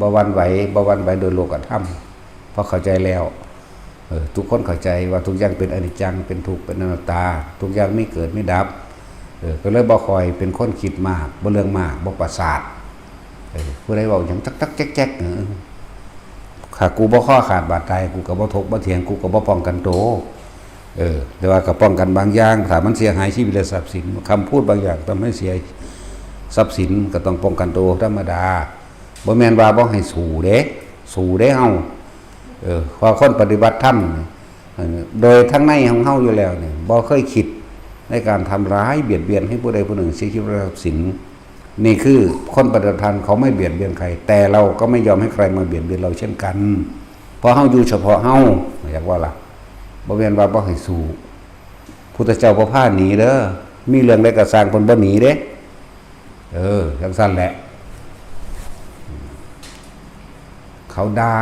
บ่หวั่นไหว บ่หวั่นไหวโดยโลกธรรม พอเข้าใจแล้ว เออ ทุกคนเข้าใจว่าทุกอย่างเป็นอนิจจัง เป็นทุกข์ เป็นอนัตตา ทุกอย่างมีเกิดมีดับ เออ ก็เลยบ่ค่อยเป็นคนคิดมาก บ่เรื่องมาก บ่ประสาท เออ ผู้ใดเว้าหยังจักๆแจ๊กๆ เออ ถ้ากูบ่คอขาดบาดตาย กูก็บ่ถกบ่เถียง กูก็บ่ป้องกันโต เออ แต่ว่าก็ป้องกันบางอย่าง ถ้ามันเสียหายชีวิตและทรัพย์สิน คำพูดบางอย่างทำให้เสียทรัพย์สิน ก็ต้องป้องกันโตธรรมดา บ่แม่นว่าบ่ให้สู้เด้ สู้เด้เฮา เออ เพราะคนปฏิบัติธรรมนี่ เออ โดยทั้งในของเฮาอยู่แล้วนี่ บ่เคยคิดในการทำร้ายเบียดเบียนให้ผู้ใดผู้หนึ่งเสียชีวิตและทรัพย์สิน นี่คือคนปฏิบัติธรรมเขาไม่เบียดเบียนใคร แต่เราก็ไม่ยอมให้ใครมาเบียดเบียนเราเช่นกัน เพราะเฮาอยู่เฉพาะเฮา อยากว่าล่ะ บ่แม่นว่าบ่ให้สู้ พุทธเจ้าบ่พาหนีเด้อ มีเรื่องใดก็สร้างเพิ่นบ่หนีเด้ เออ จังซั่นแหละ เขาด่า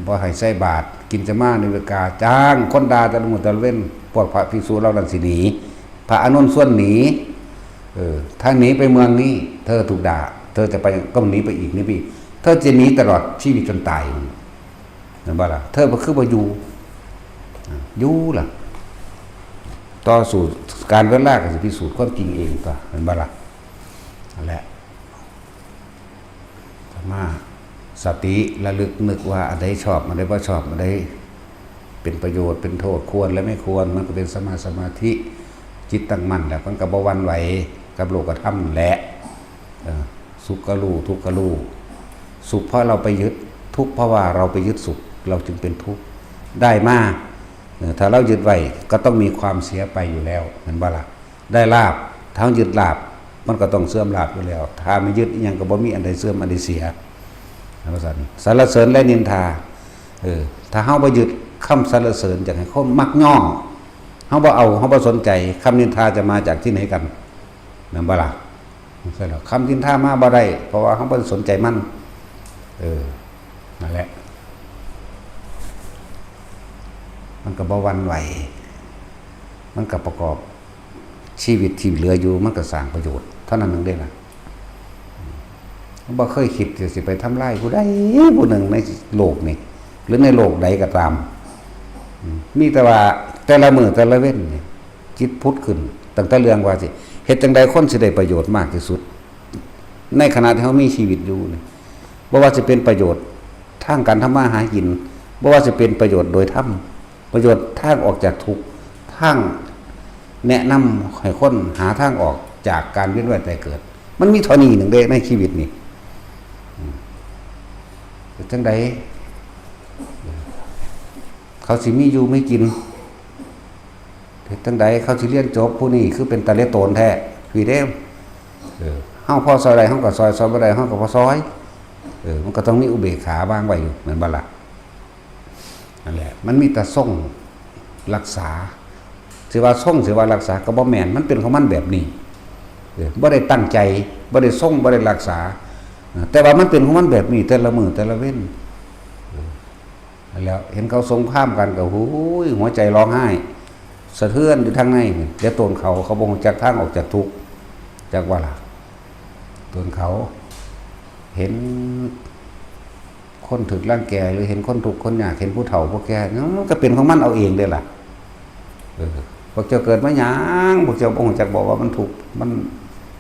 บ่ให้ใส่บาตร กินจะมานิเวกา จ้างคนด่าแต่ละมื้อแต่ละเว็น พวกพระภิกษุเหล่านั้นสิหนี พระอานนท์ชวนหนี เออ ถ้าหนีไปเมืองนี้ เธอถูกด่า เธอจะไป ก็หนีไปอีก หนีไปอีก เธอจะหนีตลอดชีวิตจนตาย แม่นบ่ล่ะ เธอบ่คือบ่อยู่ อ่ะ อยู่ล่ะ ต่อสู้ การเวลาก็สิพิสูจน์ความจริงเองตั๊ว แม่นบ่ล่ะ นั่นแหละ สมา สติระลึกนึกว่าอันใดชอบ อันใดบ่ชอบ อันใดเป็นประโยชน์ เป็นโทษ ควรและไม่ควร มันก็เป็นสัมมาสมาธิ จิตตั้งมั่นแล้ว มันก็บ่หวั่นไหวกับโลกธรรมนั่นแหละ เออ สุขก็รู้ ทุกข์ก็รู้ สุขเพราะเราไปยึด ทุกข์เพราะว่าเราไปยึดสุข เราจึงเป็นทุกข์ ได้มา เออ ถ้าเรายึดไว้ ก็ต้องมีความเสียไปอยู่แล้ว แม่นบ่ล่ะ ได้ลาภ ถ้าเรายึดลาภ มันก็ต้องเสื่อมลาภอยู่แล้ว ถ้าไม่ยึดอิหยังก็บ่มีอันใดเสื่อมอันใดเสีย ว่าซั่น สรรเสริญและนินทา เออ ถ้าเฮาบ่ยึดคำสรรเสริญ อยากให้คนมักย่อง เฮาบ่เอา เฮาบ่สนใจ คำนินทาจะมาจากที่ไหนกัน แม่นบ่ล่ะ ใช่หรอก คำนินทามาบ่ได้ เพราะว่าเฮาบ่สนใจมัน เออ นั่นแหละ มันก็บ่หวั่นไหว มันก็ประกอบชีวิตที่เหลืออยู่ มันก็สร้างประโยชน์ เท่านั้นเองเด้ล่ะ บ่เคยคิดจะสิไปทำลายผู้ใดผู้หนึ่งในโลกนี้ หรือในโลกใดก็ตาม อืม มีแต่ว่าแต่ละมื้อแต่ละเว็นนี่ จิตผุดขึ้น ตั้งแต่เรื่องว่าสิ เฮ็ดจั่งใดคนสิได้ประโยชน์มากที่สุด ในขณะที่เฮามีชีวิตอยู่นี่ บ่ว่าสิเป็นประโยชน์ทางการทำมาหากิน บ่ว่าสิเป็นประโยชน์โดยธรรม ประโยชน์ทางออกจากทุกข์ ทางแนะนำให้คนหาทางออกจากการเวียนว่ายตายเกิด มันมีเท่านี้หนึ่งเด้ในชีวิตนี่ อืม เป็นจั่งใด เขาสิมีอยู่มีกิน เฮ็ดจั่งใดเขาสิเรียนจบ ผู้นี้คือเป็นตาเหลือโตนแท้ พี่เด้ เออ เฮาพอซอยได้เฮาก็ซอย ซอยบ่ได้เฮาก็บ่ซอย เออ มันก็ต้องมีอุเบกขาวางไว้อยู่ แม่นบ่ล่ะ นั่นแหละ มันมีแต่ทรงรักษา สิว่าทรง สิว่ารักษาก็บ่แม่น มันเป็นของมันแบบนี้ เออ บ่ได้ตั้งใจ บ่ได้ทรง บ่ได้รักษา เออ แต่ว่ามันเป็นของมันแบบนี้ แต่ละมื้อแต่ละเว็น เออ นั่นแหละ เห็นเขาสงครามกันก็ โอ้ย หัวใจร้องไห้ สะเทือนอยู่ทางใน เดี๋ยวตนเขา เขาบ่รู้จักทางออกจากทุกข์ จักว่าล่ะ ตนเขา เห็นคนถูกรังแก หรือเห็นคนทุกข์คนยาก เห็นผู้เฒ่าผู้แก่ มันก็เป็นของมันเอาเองเด้ล่ะ เออ พวกเจ้าเกิดมาหยัง พวกเจ้าบ่รู้จักบอกว่ามันทุกข์ มัน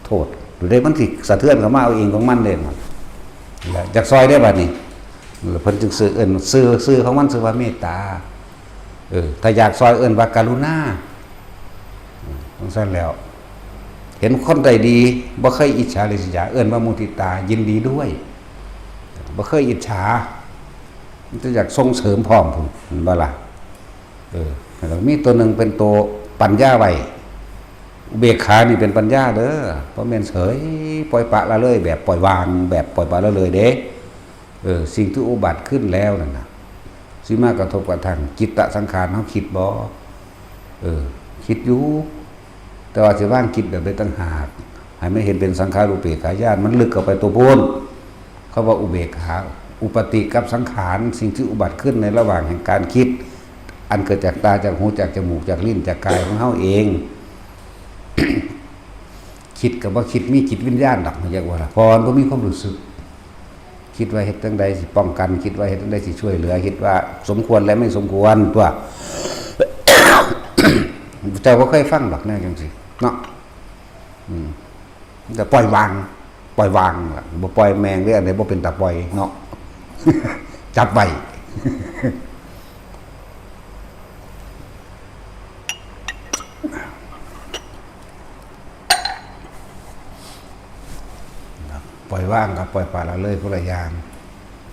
โทษ หรือได้มันสิสะเทือนเข้ามาเอาเองของมันเด้ นั่นแหละ อยากซอยได้บัดนี้ เพิ่นจึงชื่อ เอิ้นชื่อ ชื่อของมันชื่อว่าเมตตา เออ ถ้าอยากซอยเอิ้นว่ากรุณา อืม จั่งซั่นแล้ว เห็นคนใดดี บ่เคยอิจฉาริษยา เอิ้นว่ามุทิตา ยินดีด้วย บ่เคยอิจฉา มันจะอยากส่งเสริมพร้อมพุ้น แม่นบ่ล่ะ เออ แล้วมีตัวหนึ่งเป็นตัวปัญญาไว้ อุเบกขานี่เป็นปัญญาเด้อ บ่แม่นเฉย ปล่อยปละละเลย แบบปล่อยวาง แบบปล่อยปละละเลยเด้ เออ สิ่งที่อุบัติขึ้นแล้วนั่นน่ะ สิมากระทบกระทั่งจิตตสังขารเฮาคิดบ่ เออ คิดอยู่ แต่ว่าสิวางจิตแบบใดต่างหาก ให้มันเห็นเป็นสังขารูปเปกขาญาณ มันลึกเข้าไปตัวพุ้น เขาว่าอุเบกขา อุปติกับสังขาร สิ่งที่อุบัติขึ้นในระหว่างแห่งการคิด อันเกิดจากตา จากหู จากจมูก จากลิ้น จากกายของเฮาเอง คิดกับว่าคิด มีจิตวิญญาณดอก มันเรียกว่าล่ะ เพราะมันบ่มีความรู้สึก คิดว่าเฮ็ดจั่งใดสิป้องกัน คิดว่าเฮ็ดจั่งใดสิช่วยเหลือ คิดว่าสมควรและไม่สมควรตัว เจ้าบ่เคยฟังดอกแนวจั่งซี้เนาะ อืม แต่ปล่อยวาง ปล่อยวางล่ะ บ่ปล่อยแม่งเด้อ อันใดบ่เป็นตาปล่อยเนาะ จับไว้ ปล่อยวางกับปล่อยปละละเลยคนละอย่าง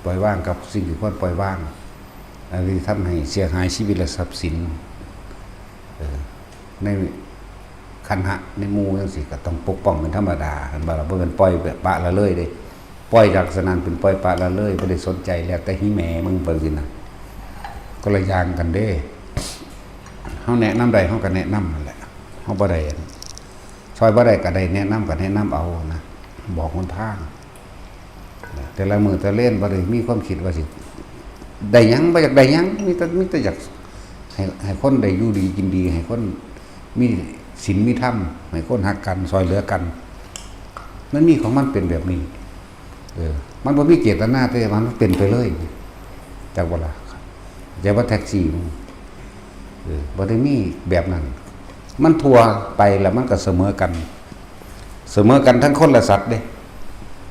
ปล่อยวางกับสิ่งที่ควรปล่อยวาง อันนี้ทำให้เสียหายชีวิตและทรัพย์สิน เออ ในคันหะในหมู่จั่งซี้ก็ต้องปกป้องเป็นธรรมดา หั้นบ่ล่ะ บ่แม่นปล่อยแบบปละละเลยเด้ ปล่อยลักษณะเป็นปล่อยปละละเลย บ่ได้สนใจ แล้วแต่หิแหมมึง เบิ่งสินะ คนละอย่างกันเด้ เฮาแนะนำได้ เฮาก็แนะนำนั่นแหละ เฮาบ่ได้ ช่วยบ่ได้ก็ได้แนะนำก็แนะนำเอานะ บอกหนทาง แต่ละมื้อแต่ละเล่นบ่ได้มีความคิดว่าสิ ได้หยัง บ่อยากได้หยัง มีแต่ มีแต่อยากให้ ให้คนได้อยู่ดีกินดี ให้คนมีศีลมีธรรม ให้คนฮักกัน ช่วยเหลือกัน มันมีของมันเป็นแบบนี้ เออ มันบ่มีเจตนา แต่มันเป็นไปเลย จักบ่ล่ะ ใจว่าแท็กซี่มัน เออ บ่ได้มีแบบนั้น มันทั่วไปแล้วมันก็เสมอกัน เสมอกันทั้งคนและสัตว์เด้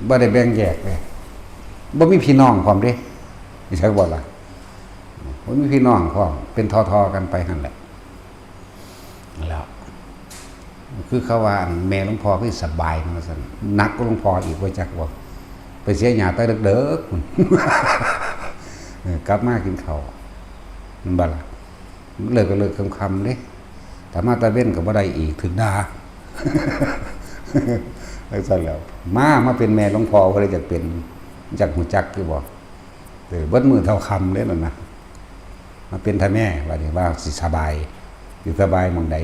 บ่ได้แบ่งแยกเด้ บ่มีพี่น้องพร้อมเด้ จักบ่ล่ะ บ่มีพี่น้องพร้อม เป็นทอๆ กันไปหั่นแหละ แล้ว คือเขาว่าอันแม่หลวงพ่อคือสบายนะว่าซั่น หนักกว่าหลวงพ่ออีก ว่าจักว่า ไปเสียหญ้าแต่เดิกๆ เออ กลับมากินข้าว มันบ่ล่ะ เลิกก็เลิกค่ำๆ เด้ ถ้ามาตะเว้นก็บ่ได้อีก ถึกด่า จั่งซั่นแหล้ว มา มาเป็นแม่หลวงพ่อ บ่ได้จักเป็น จักฮู้จักอยู่บ่ เออ เบิดมื้อเท่าค่ำเด้นั่นนะ มาเป็นท่าแม่ ว่านี่ว่าสิสบาย สิสบายหม่องใด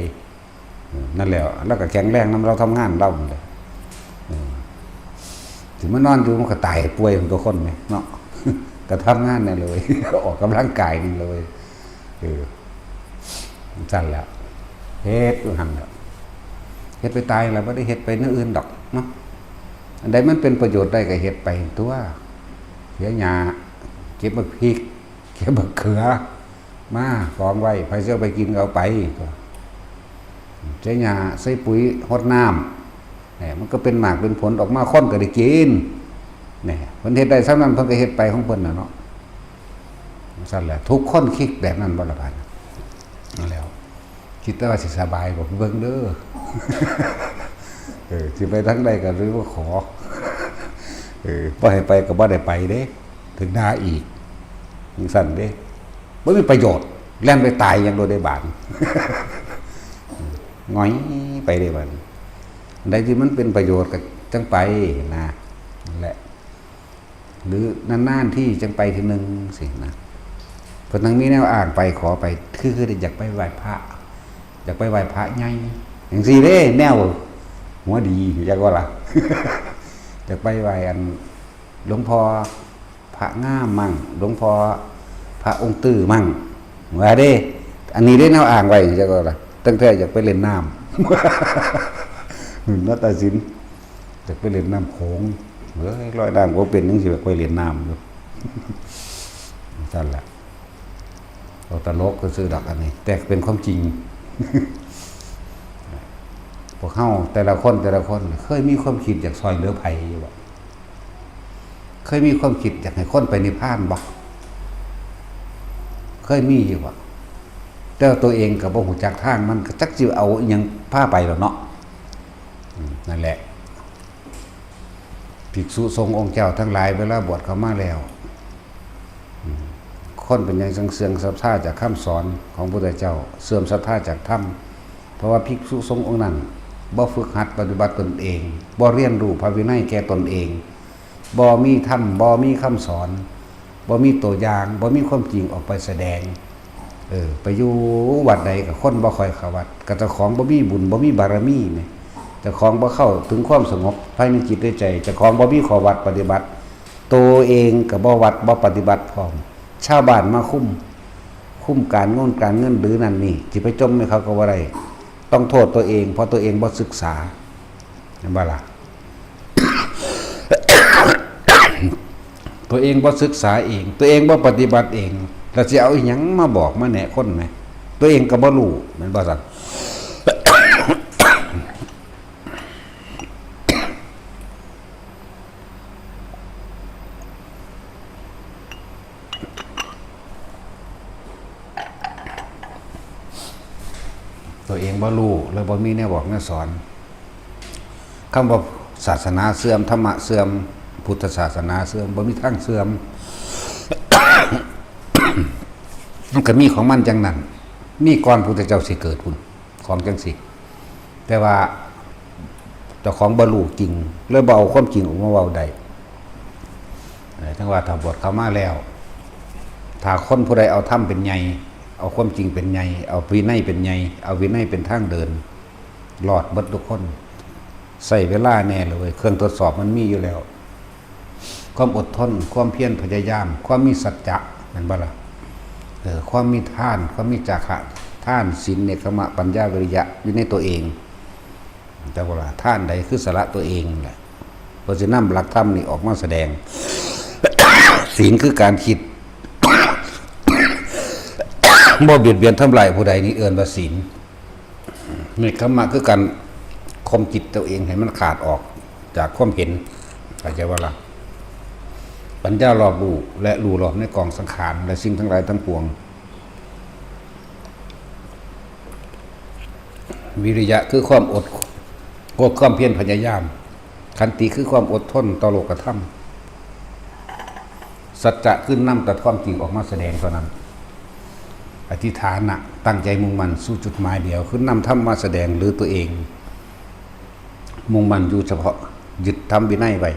เออ นั่นแหละ แล้วก็แข็งแรงนำเราทำงานเรานั่นแหละ เออ สิมานอนอยู่มันก็ตายป่วยของตัวคนไหมเนาะ ก็ทำงานนั่นเลย ออกกำลังกายนี่เลย เออ จั่งซั่นแหละ เฮ็ดอยู่หั่นแหละ เฮ็ดไปตายแล้ว บ่ได้เฮ็ดไปแนวอื่นดอกเนาะ อันใดมันเป็นประโยชน์ได้ก็เฮ็ดไปตัว เสียหญ้า เก็บบักพริก เก็บบักเขือ มากองไว้ ไผสิเอาไปกินก็เอาไป เสียหญ้า ใส่ปุ๋ย หดน้ำ เนี่ย มันก็เป็นหมากเป็นผลออกมา คนก็ได้กิน เนี่ย เพิ่นเฮ็ดได้ส่ำนั้น เพิ่นก็เฮ็ดไปของเพิ่นน่ะเนาะ ซั่นแหละ ทุกคนคิดแบบนั้นบ่ล่ะบาดนี้ นั่นแหล้ว คิดแต่ว่าสิสบายบ่ เบิ่งเด้อ เออ สิไปทางใดก็เลยบ่ขอ เออ บ่ให้ไปก็บ่ได้ไปเด้ ถึกด่าอีก จั่งซั่นเด้ บ่มีประโยชน์ แล่นไปตายอย่างโดดเด่นบาด หงอยไปเด้บาดนี้ อันใดที่มันเป็นประโยชน์ก็จั่งไปนะ นั่นแหละ หรือนานๆ ที่จั่งไปเทื่อหนึ่งสินะ เพิ่นจั่งมีแนวอ้างไปขอไป คือ คืออยากไปไหว้พระ อยากไปไหว้พระใหญ่ จั่งซี้เด้ แนวหัวดี อยากว่าล่ะ อยากไปไหว้อันหลวงพ่อพระงามมั่ง หลวงพ่อพระองค์ตื้อมั่ง ว่าเด้ อันนี้ได้แนวอ้างไว้ อยากว่าล่ะ ตั้งแต่อยากไปเล่นน้ำ นาฏศิลป์ อยากไปเล่นน้ำโขง เฮ้ย ลอยน้ำก็เป็นจั่งซี้ อยากไปเล่นน้ำอยู่ ซั่นล่ะ เอาตลกซื่อๆ ดอกอันนี้ แต่เป็นความจริง พวกเฮาแต่ละคน แต่ละคน เคยมีความคิดอยากซ่อยเหลือไผอยู่บ่ เคยมีความคิดอยากให้คนไปนิพพานบ่ เคยมีอยู่บ่ แต่ว่าตัวเองก็บ่ฮู้จักทาง มันก็จักสิเอาอิหยังพาไปแล้วเนาะ อืม นั่นแหละ ภิกษุสงฆ์องค์เจ้าทั้งหลาย เวลาบวชเข้ามาแล้ว อืม คนเป็นหยังจั่งเสื่อมศรัทธาจากคำสอนของพระพุทธเจ้า เสื่อมศรัทธาจากธรรม เพราะว่าภิกษุสงฆ์องค์นั้นบ่ฝึกหัดปฏิบัติตนเอง บ่เรียนรู้พระวินัยแก่ตนเอง บ่มีธรรม บ่มีคำสอน บ่มีตัวอย่าง บ่มีความจริงออกไปแสดง เออ ไปอยู่วัดใดก็คนบ่ค่อยเข้าวัด ก็เจ้าของบ่มีบุญ บ่มีบารมีแหม เจ้าของบ่เข้าถึงความสงบภายในจิตในใจ เจ้าของบ่มีข้อวัดปฏิบัติ ตัวเองก็บ่วัดบ่ปฏิบัติพร้อม ชาวบ้านมาคุม คุมการงนการเงินหรือนั่นนี่ สิไปจ่มให้เขาก็บ่ได้ ต้องโทษตัวเอง เพราะตัวเองบ่ศึกษา เห็นบ่ล่ะ? ตัวเองบ่ศึกษาเอง ตัวเองบ่ปฏิบัติเอง แล้วสิเอาอิหยังมาบอกมาแนะคนแหม ตัวเองก็บ่รู้ แม่นบ่ซั่น ตัวเองบ่รู้ แล้วบ่มีแนวบอกแนวสอน คำว่าศาสนาเสื่อม ธรรมะเสื่อม พุทธศาสนาเสื่อม บ่มีทางเสื่อม มันก็มีของมันจังนั้น มีก่อนพุทธเจ้าสิเกิดพุ้น ของจังซี้ แต่ว่าเจ้าของบ่รู้จริง เลยบ่เอาความจริงออกมาเว้าได้ เอ่อ จั่งว่าถ้าบวชเข้ามาแล้ว ถ้าคนผู้ใดเอาธรรมเป็นใหญ่ เอาความจริงเป็นใหญ่ เอาวินัยเป็นใหญ่ เอาวินัยเป็นทางเดิน รอดเบิดทุกคน ใช้เวลาแน่เลยเว้ย เครื่องทดสอบมันมีอยู่แล้ว ความอดทน ความเพียรพยายาม ความมีสัจจะ แม่นบ่ล่ะ เออ ความมีทาน ความมีจาคะ ทาน ศีล เนกขัมมะ ปัญญา วิริยะ อยู่ในตัวเอง จักว่าล่ะ ทานใดคือสละตัวเองนั่นแหละ เพิ่นสินำหลักธรรมนี่ออกมาแสดง ศีลคือการคิด บ่เบียดเบียนทำลายผู้ใด นี่เอิ้นว่าศีล เนกขัมมะคือการข่มจิตตัวเองให้มันขาดออกจากความเห็น เข้าใจบ่ล่ะ ปัญญารอบรู้และรู้รอบในกองสังขารและสิ่งทั้งหลายทั้งปวง วิริยะคือความอด ความเพียรพยายาม ขันติคือความอดทนต่อโลกธรรม สัจจะคือนำแต่ความจริงออกมาแสดงเท่านั้น อธิฐานะตั้งใจมุ่งมั่นสู่จุดหมายเดียว คือนำธรรมมาแสดง หรือตัวเอง มุ่งมั่นอยู่เฉพาะ ยึดธรรมวินัยไว้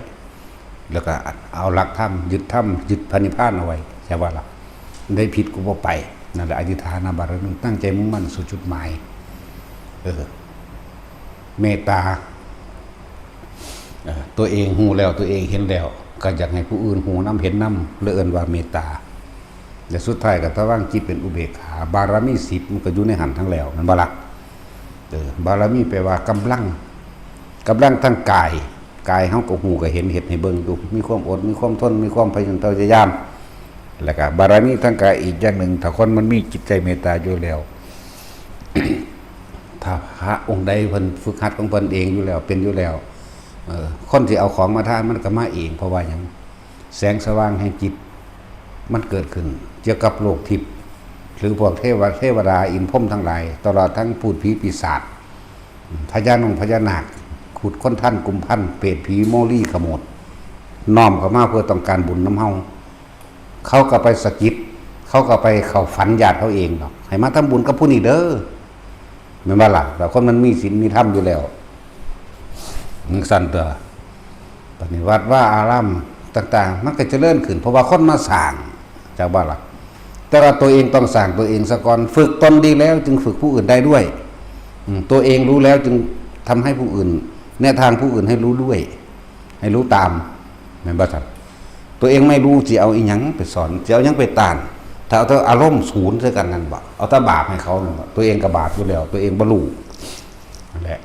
แล้วก็เอาหลักธรรม ยึดธรรม ยึดพระนิพพานเอาไว้ ใช่ว่าล่ะ ได้ผิดกูบ่ไป นั่นแหละ อธิฐานบารมี ตั้งใจมุ่งมั่นสู่จุดหมาย เออ เมตตา เอ่อ ตัวเองฮู้แล้ว ตัวเองเห็นแล้ว ก็อยากให้ผู้อื่นฮู้นำ เห็นนำ เลยเอิ้นว่าเมตตา และสุดท้ายก็ทวางจิตเป็นอุเบกขา บารมีสิบมันก็อยู่ในหั้นทั้งแล้ว แม่นบ่ล่ะ เออ บารมีแปลว่ากำลัง กำลังทางกาย กายเฮาก็ฮู้ก็เห็น เฮ็ดให้เบิ่งอยู่ มีความอด มีความทน มีความพยายาม แล้วก็บารมีทางกายอีกอย่างหนึ่ง ถ้าคนมันมีจิตใจเมตตาอยู่แล้ว ถ้าพระองค์ใดเพิ่นฝึกหัดของเพิ่นเองอยู่แล้ว เป็นอยู่แล้ว เอ่อ คนที่เอาของมาทานมันก็มาเอง เพราะว่าหยัง แสงสว่างแห่งจิตมันเกิดขึ้น เกี่ยวกับโลกทิพย์ หรือพวกเทวะ เทวดา อินทร์พรหมทั้งหลาย ตลอดทั้งพูดผีปีศาจ พญานาค พญานาค ขุดคนทันกุมพัน เปรตผีโมลีขโมด น้อมเข้ามาเพื่อต้องการบุญนำเฮา เขาก็ไปสะกิด เขาก็ไปเข้าฝันญาติเขาเองดอก ให้มาทำบุญกับผู้นี้เด้อ แม่นบ่ล่ะ แต่คนมันมีศีลมีธรรมอยู่แล้ว จั่งซั่นตัว บัดนี้วัดวาอารามต่างๆ มันก็เจริญขึ้น เพราะว่าคนมาสร้าง จักบ่ล่ะ แต่ว่าตัวเองต้องสร้างตัวเองซะก่อน ฝึกตนดีแล้วจึงฝึกผู้อื่นได้ด้วย อืม ตัวเองรู้แล้วจึงทำให้ผู้อื่น แนะทางผู้อื่นให้รู้ด้วย ให้รู้ตาม แม่นบ่ซั่น ตัวเองไม่รู้สิเอาอีหยังไปสอน สิเอาหยังไปต้าน ถ้าเอาแต่อารมณ์ศูนย์ใส่กันนั่นบ่ เอาแต่บาปให้เขานั่นบ่ ตัวเองก็บาปอยู่แล้ว ตัวเองบ่รู้ นั่นแหละ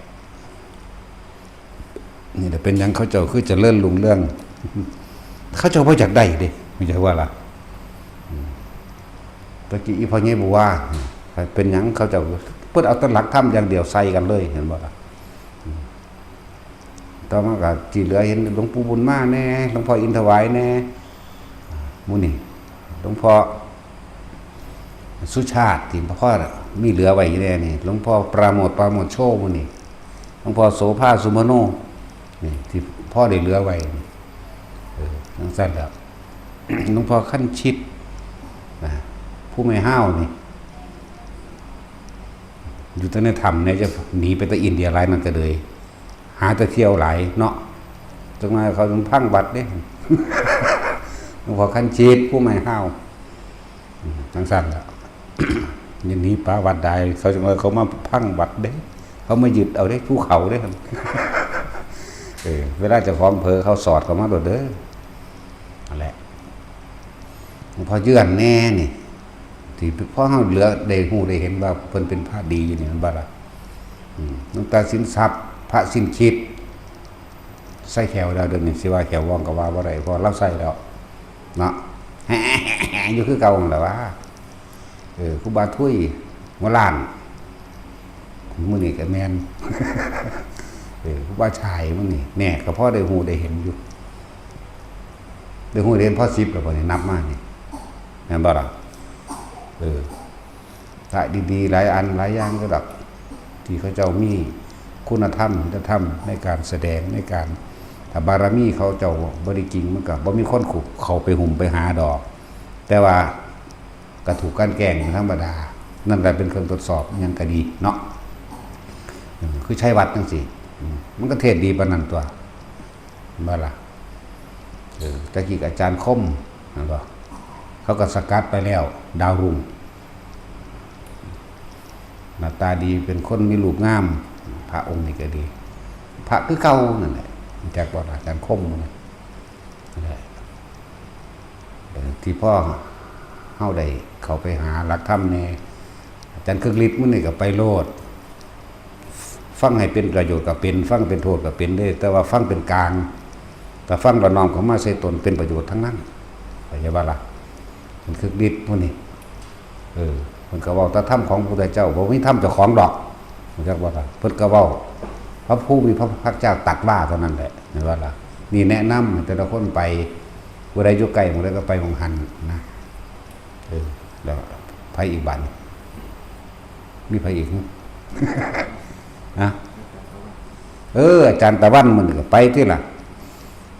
นี่แหละเป็นหยังเขาเจ้าคือเจริญรุ่งเรือง เขาเจ้าบ่อยากได้เด้ บ่อยากว่าล่ะ อืม ตะกี้อีพ่อใหญ่บัว เป็นหยังเขาเจ้า เพิ่นเอาแต่หลักธรรมอย่างเดียวใส่กันเลย เห็นบ่ล่ะ อืม ต่อมาก็ที่เหลือเห็นหลวงปู่บุญมาแน่ หลวงพ่ออินทร์ถวายแน่ หมู่นี่ หลวงพ่อสุชาติที่พ่อมีเหลือไว้อยู่แน่นี่ หลวงพ่อปราโมทย์ ปราโมทย์โชติหมู่นี่ หลวงพ่อโสภา สุมโน นี่ที่พ่อได้เหลือไว้นี่ เออ จั่งซั่นแหละ หลวงพ่อคันชิต นะ ผู้ไม่ห้าวนี่ อยู่แต่ในถ้ำเนี่ย จะหนีไปแต่อินเดียหลายนั่นก็เลย หาแต่เที่ยวหลายเนาะ จั่งนั้นเขาพังวัดเด้ หลวงพ่อคันชิต ผู้ไม่ห้าว อืม จั่งซั่นแหละ อย่าหนีป่าวัดใด เขาจั่งว่าเขามาพังวัดเด้ เขามายึดเอาเด้ ภูเขาเด้ เออ เวลาเจ้าของเผลอเขาสอดเข้ามาโลดเด้อ นั่นแหละ หลวงพ่อเยือนแน่นี่ ที่พ่อเฮาเหลือได้ฮู้ได้เห็นว่าเพิ่นเป็นพระดีอยู่นี่ แม่นบ่ล่ะ อืม หลวงตาสินทรัพย์ พระสิ้นคิด ใส่แขวแล้ว เดี๋ยวนี้สิว่าแขวว่องก็ว่าบ่ได้ เพราะลาวใส่แล้ว เนาะ อยู่คือเก่าหั่นล่ะวะ เออ ครูบาทุยหัวล้าน มื้อนี้ก็แม่น เออ ครูบาชายมื้อนี้ แน่ ก็พอได้ฮู้ได้เห็นอยู่ ได้ฮู้ได้เห็นพอสิบแล้วบัดนี้ นับมานี่ แม่นบ่ล่ะ เออ พระดีๆ หลายอันหลายอย่างก็ดอก ที่เขาเจ้ามีคุณธรรม ศีลธรรมในการแสดง ในการ ถ้าบารมีเขาเจ้าบ่ได้จริง มันก็บ่มีคนเข้าไปหุ้มไปหาดอก แต่ว่าก็ถูกกลั่นแกล้งเป็นธรรมดา นั่นแหละเป็นเครื่องทดสอบอิหยังก็ดีเนาะ เออ คือชัยวัฒน์จังซี้ อืม มันก็เทศน์ดีปานนั้นตั๊ว แม่นบ่ล่ะ เออ ตะกี้อาจารย์คม แม่นบ่ เขาก็สกัดไปแล้ว ดาวรุ่ง หน้าตาดี เป็นคนมีรูปงาม พระองค์นี้ก็ดี พระคือเก่านั่นแหละ รู้จักบ่ล่ะ อาจารย์คมนั่นแหละ เออ ที่พ่อเฮาได้เข้าไปหาหลักธรรมแน่ อาจารย์คึกฤทธิ์มื้อนี้ก็ไปโลด ฟังให้เป็นประโยชน์ก็เป็น ฟังเป็นโทษก็เป็นเด้ แต่ว่าฟังเป็นกลาง แต่ฟังแล้วน้อมเข้ามาใส่ตนเป็นประโยชน์ทั้งนั้น เข้าใจบ่ล่ะ อาจารย์คึกฤทธิ์ผู้นี้ เออ เพิ่นก็เว้าแต่ธรรมของพระพุทธเจ้า บ่มีธรรมเจ้าของดอก รู้จักบ่ล่ะ เพิ่นก็เว้า พระผู้มีพระภาคเจ้าตรัสว่าเท่านั้นแหละ แม่นบ่ล่ะ นี่แนะนำให้แต่ละคนไป ผู้ใดอยู่ใกล้หม่องใดก็ไปหม่องหั้นนะ เออ แล้วไผอีกบัดนี้ มีไผอีก นะ เออ อาจารย์ตะวันมื้อนี้ก็ไปติล่ะ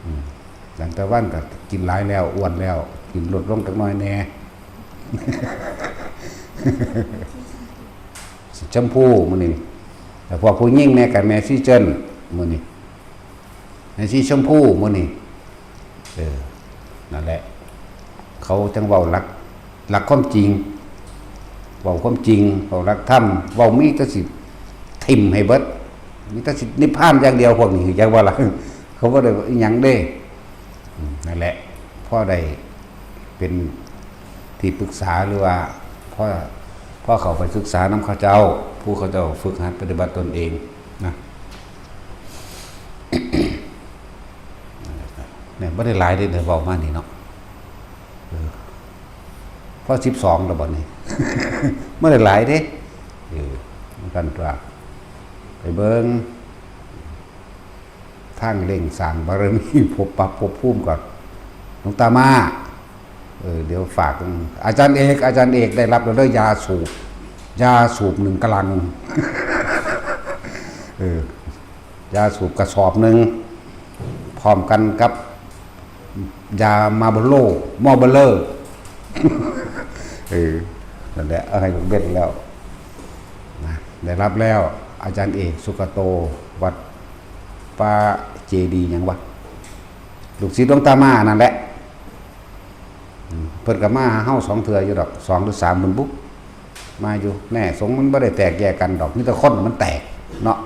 อืม อาจารย์ตะวันก็กินหลายแล้ว อ้วนแล้ว กินลดลงจักหน่อยแน่ สีชมพูมื้อนี้ แล้วพวกผู้หญิงแน่ก็แม่สีเจินมื้อนี้ แม่สีชมพูมื้อนี้ เออ นั่นแหละ เขาจั่งเว้าหลัก หลักความจริง เว้าความจริง เว้าหลักธรรม เว้ามีแต่สิถิ่มให้เบิด มีแต่สินิพพานอย่างเดียวพวกนี้ จั่งว่าล่ะ เขาบ่ได้อิหยังเด้ อืม นั่นแหละ พอได้เป็นที่ปรึกษาหรือว่า พอ พอเข้าไปศึกษานำเขาเจ้า ผู้เขาเจ้าฝึกหัดปฏิบัติตนเองนะ เนี่ย บ่ได้หลายเด้ ได้เว้ามานี่เนาะ เออ พอสิบสองแล้วบัดนี้ บ่ได้หลายเด้ เออ มันกันตัว ไปเบิ่ง ทางเร่งสร้างบารมี พบปรับภพภูมิก่อน หลวงตามา เออ เดี๋ยวฝาก อาจารย์เอก อาจารย์เอกได้รับแล้วเด้อ ยาสูบ ยาสูบหนึ่งกะลัง เออ ยาสูบกระสอบหนึ่ง พร้อมกันกับ ยามาร์ลโบโล มอร์ลโบโล เออ นั่นแหละ เอาให้ลูกเบ็ดแล้ว นะ ได้รับแล้ว อาจารย์เอก สุกโต วัดป่าเจดีย์หยังวะ ลูกศิษย์หลวงตามานั่นแหละ อืม เพิ่นก็มาหาเฮาสองเทื่ออยู่ดอก สองหรือสาม เพิ่นบุ มาอยู่ แน่ สงฆ์มันบ่ได้แตกแยกกันดอก มีแต่คนมันแตกเนาะ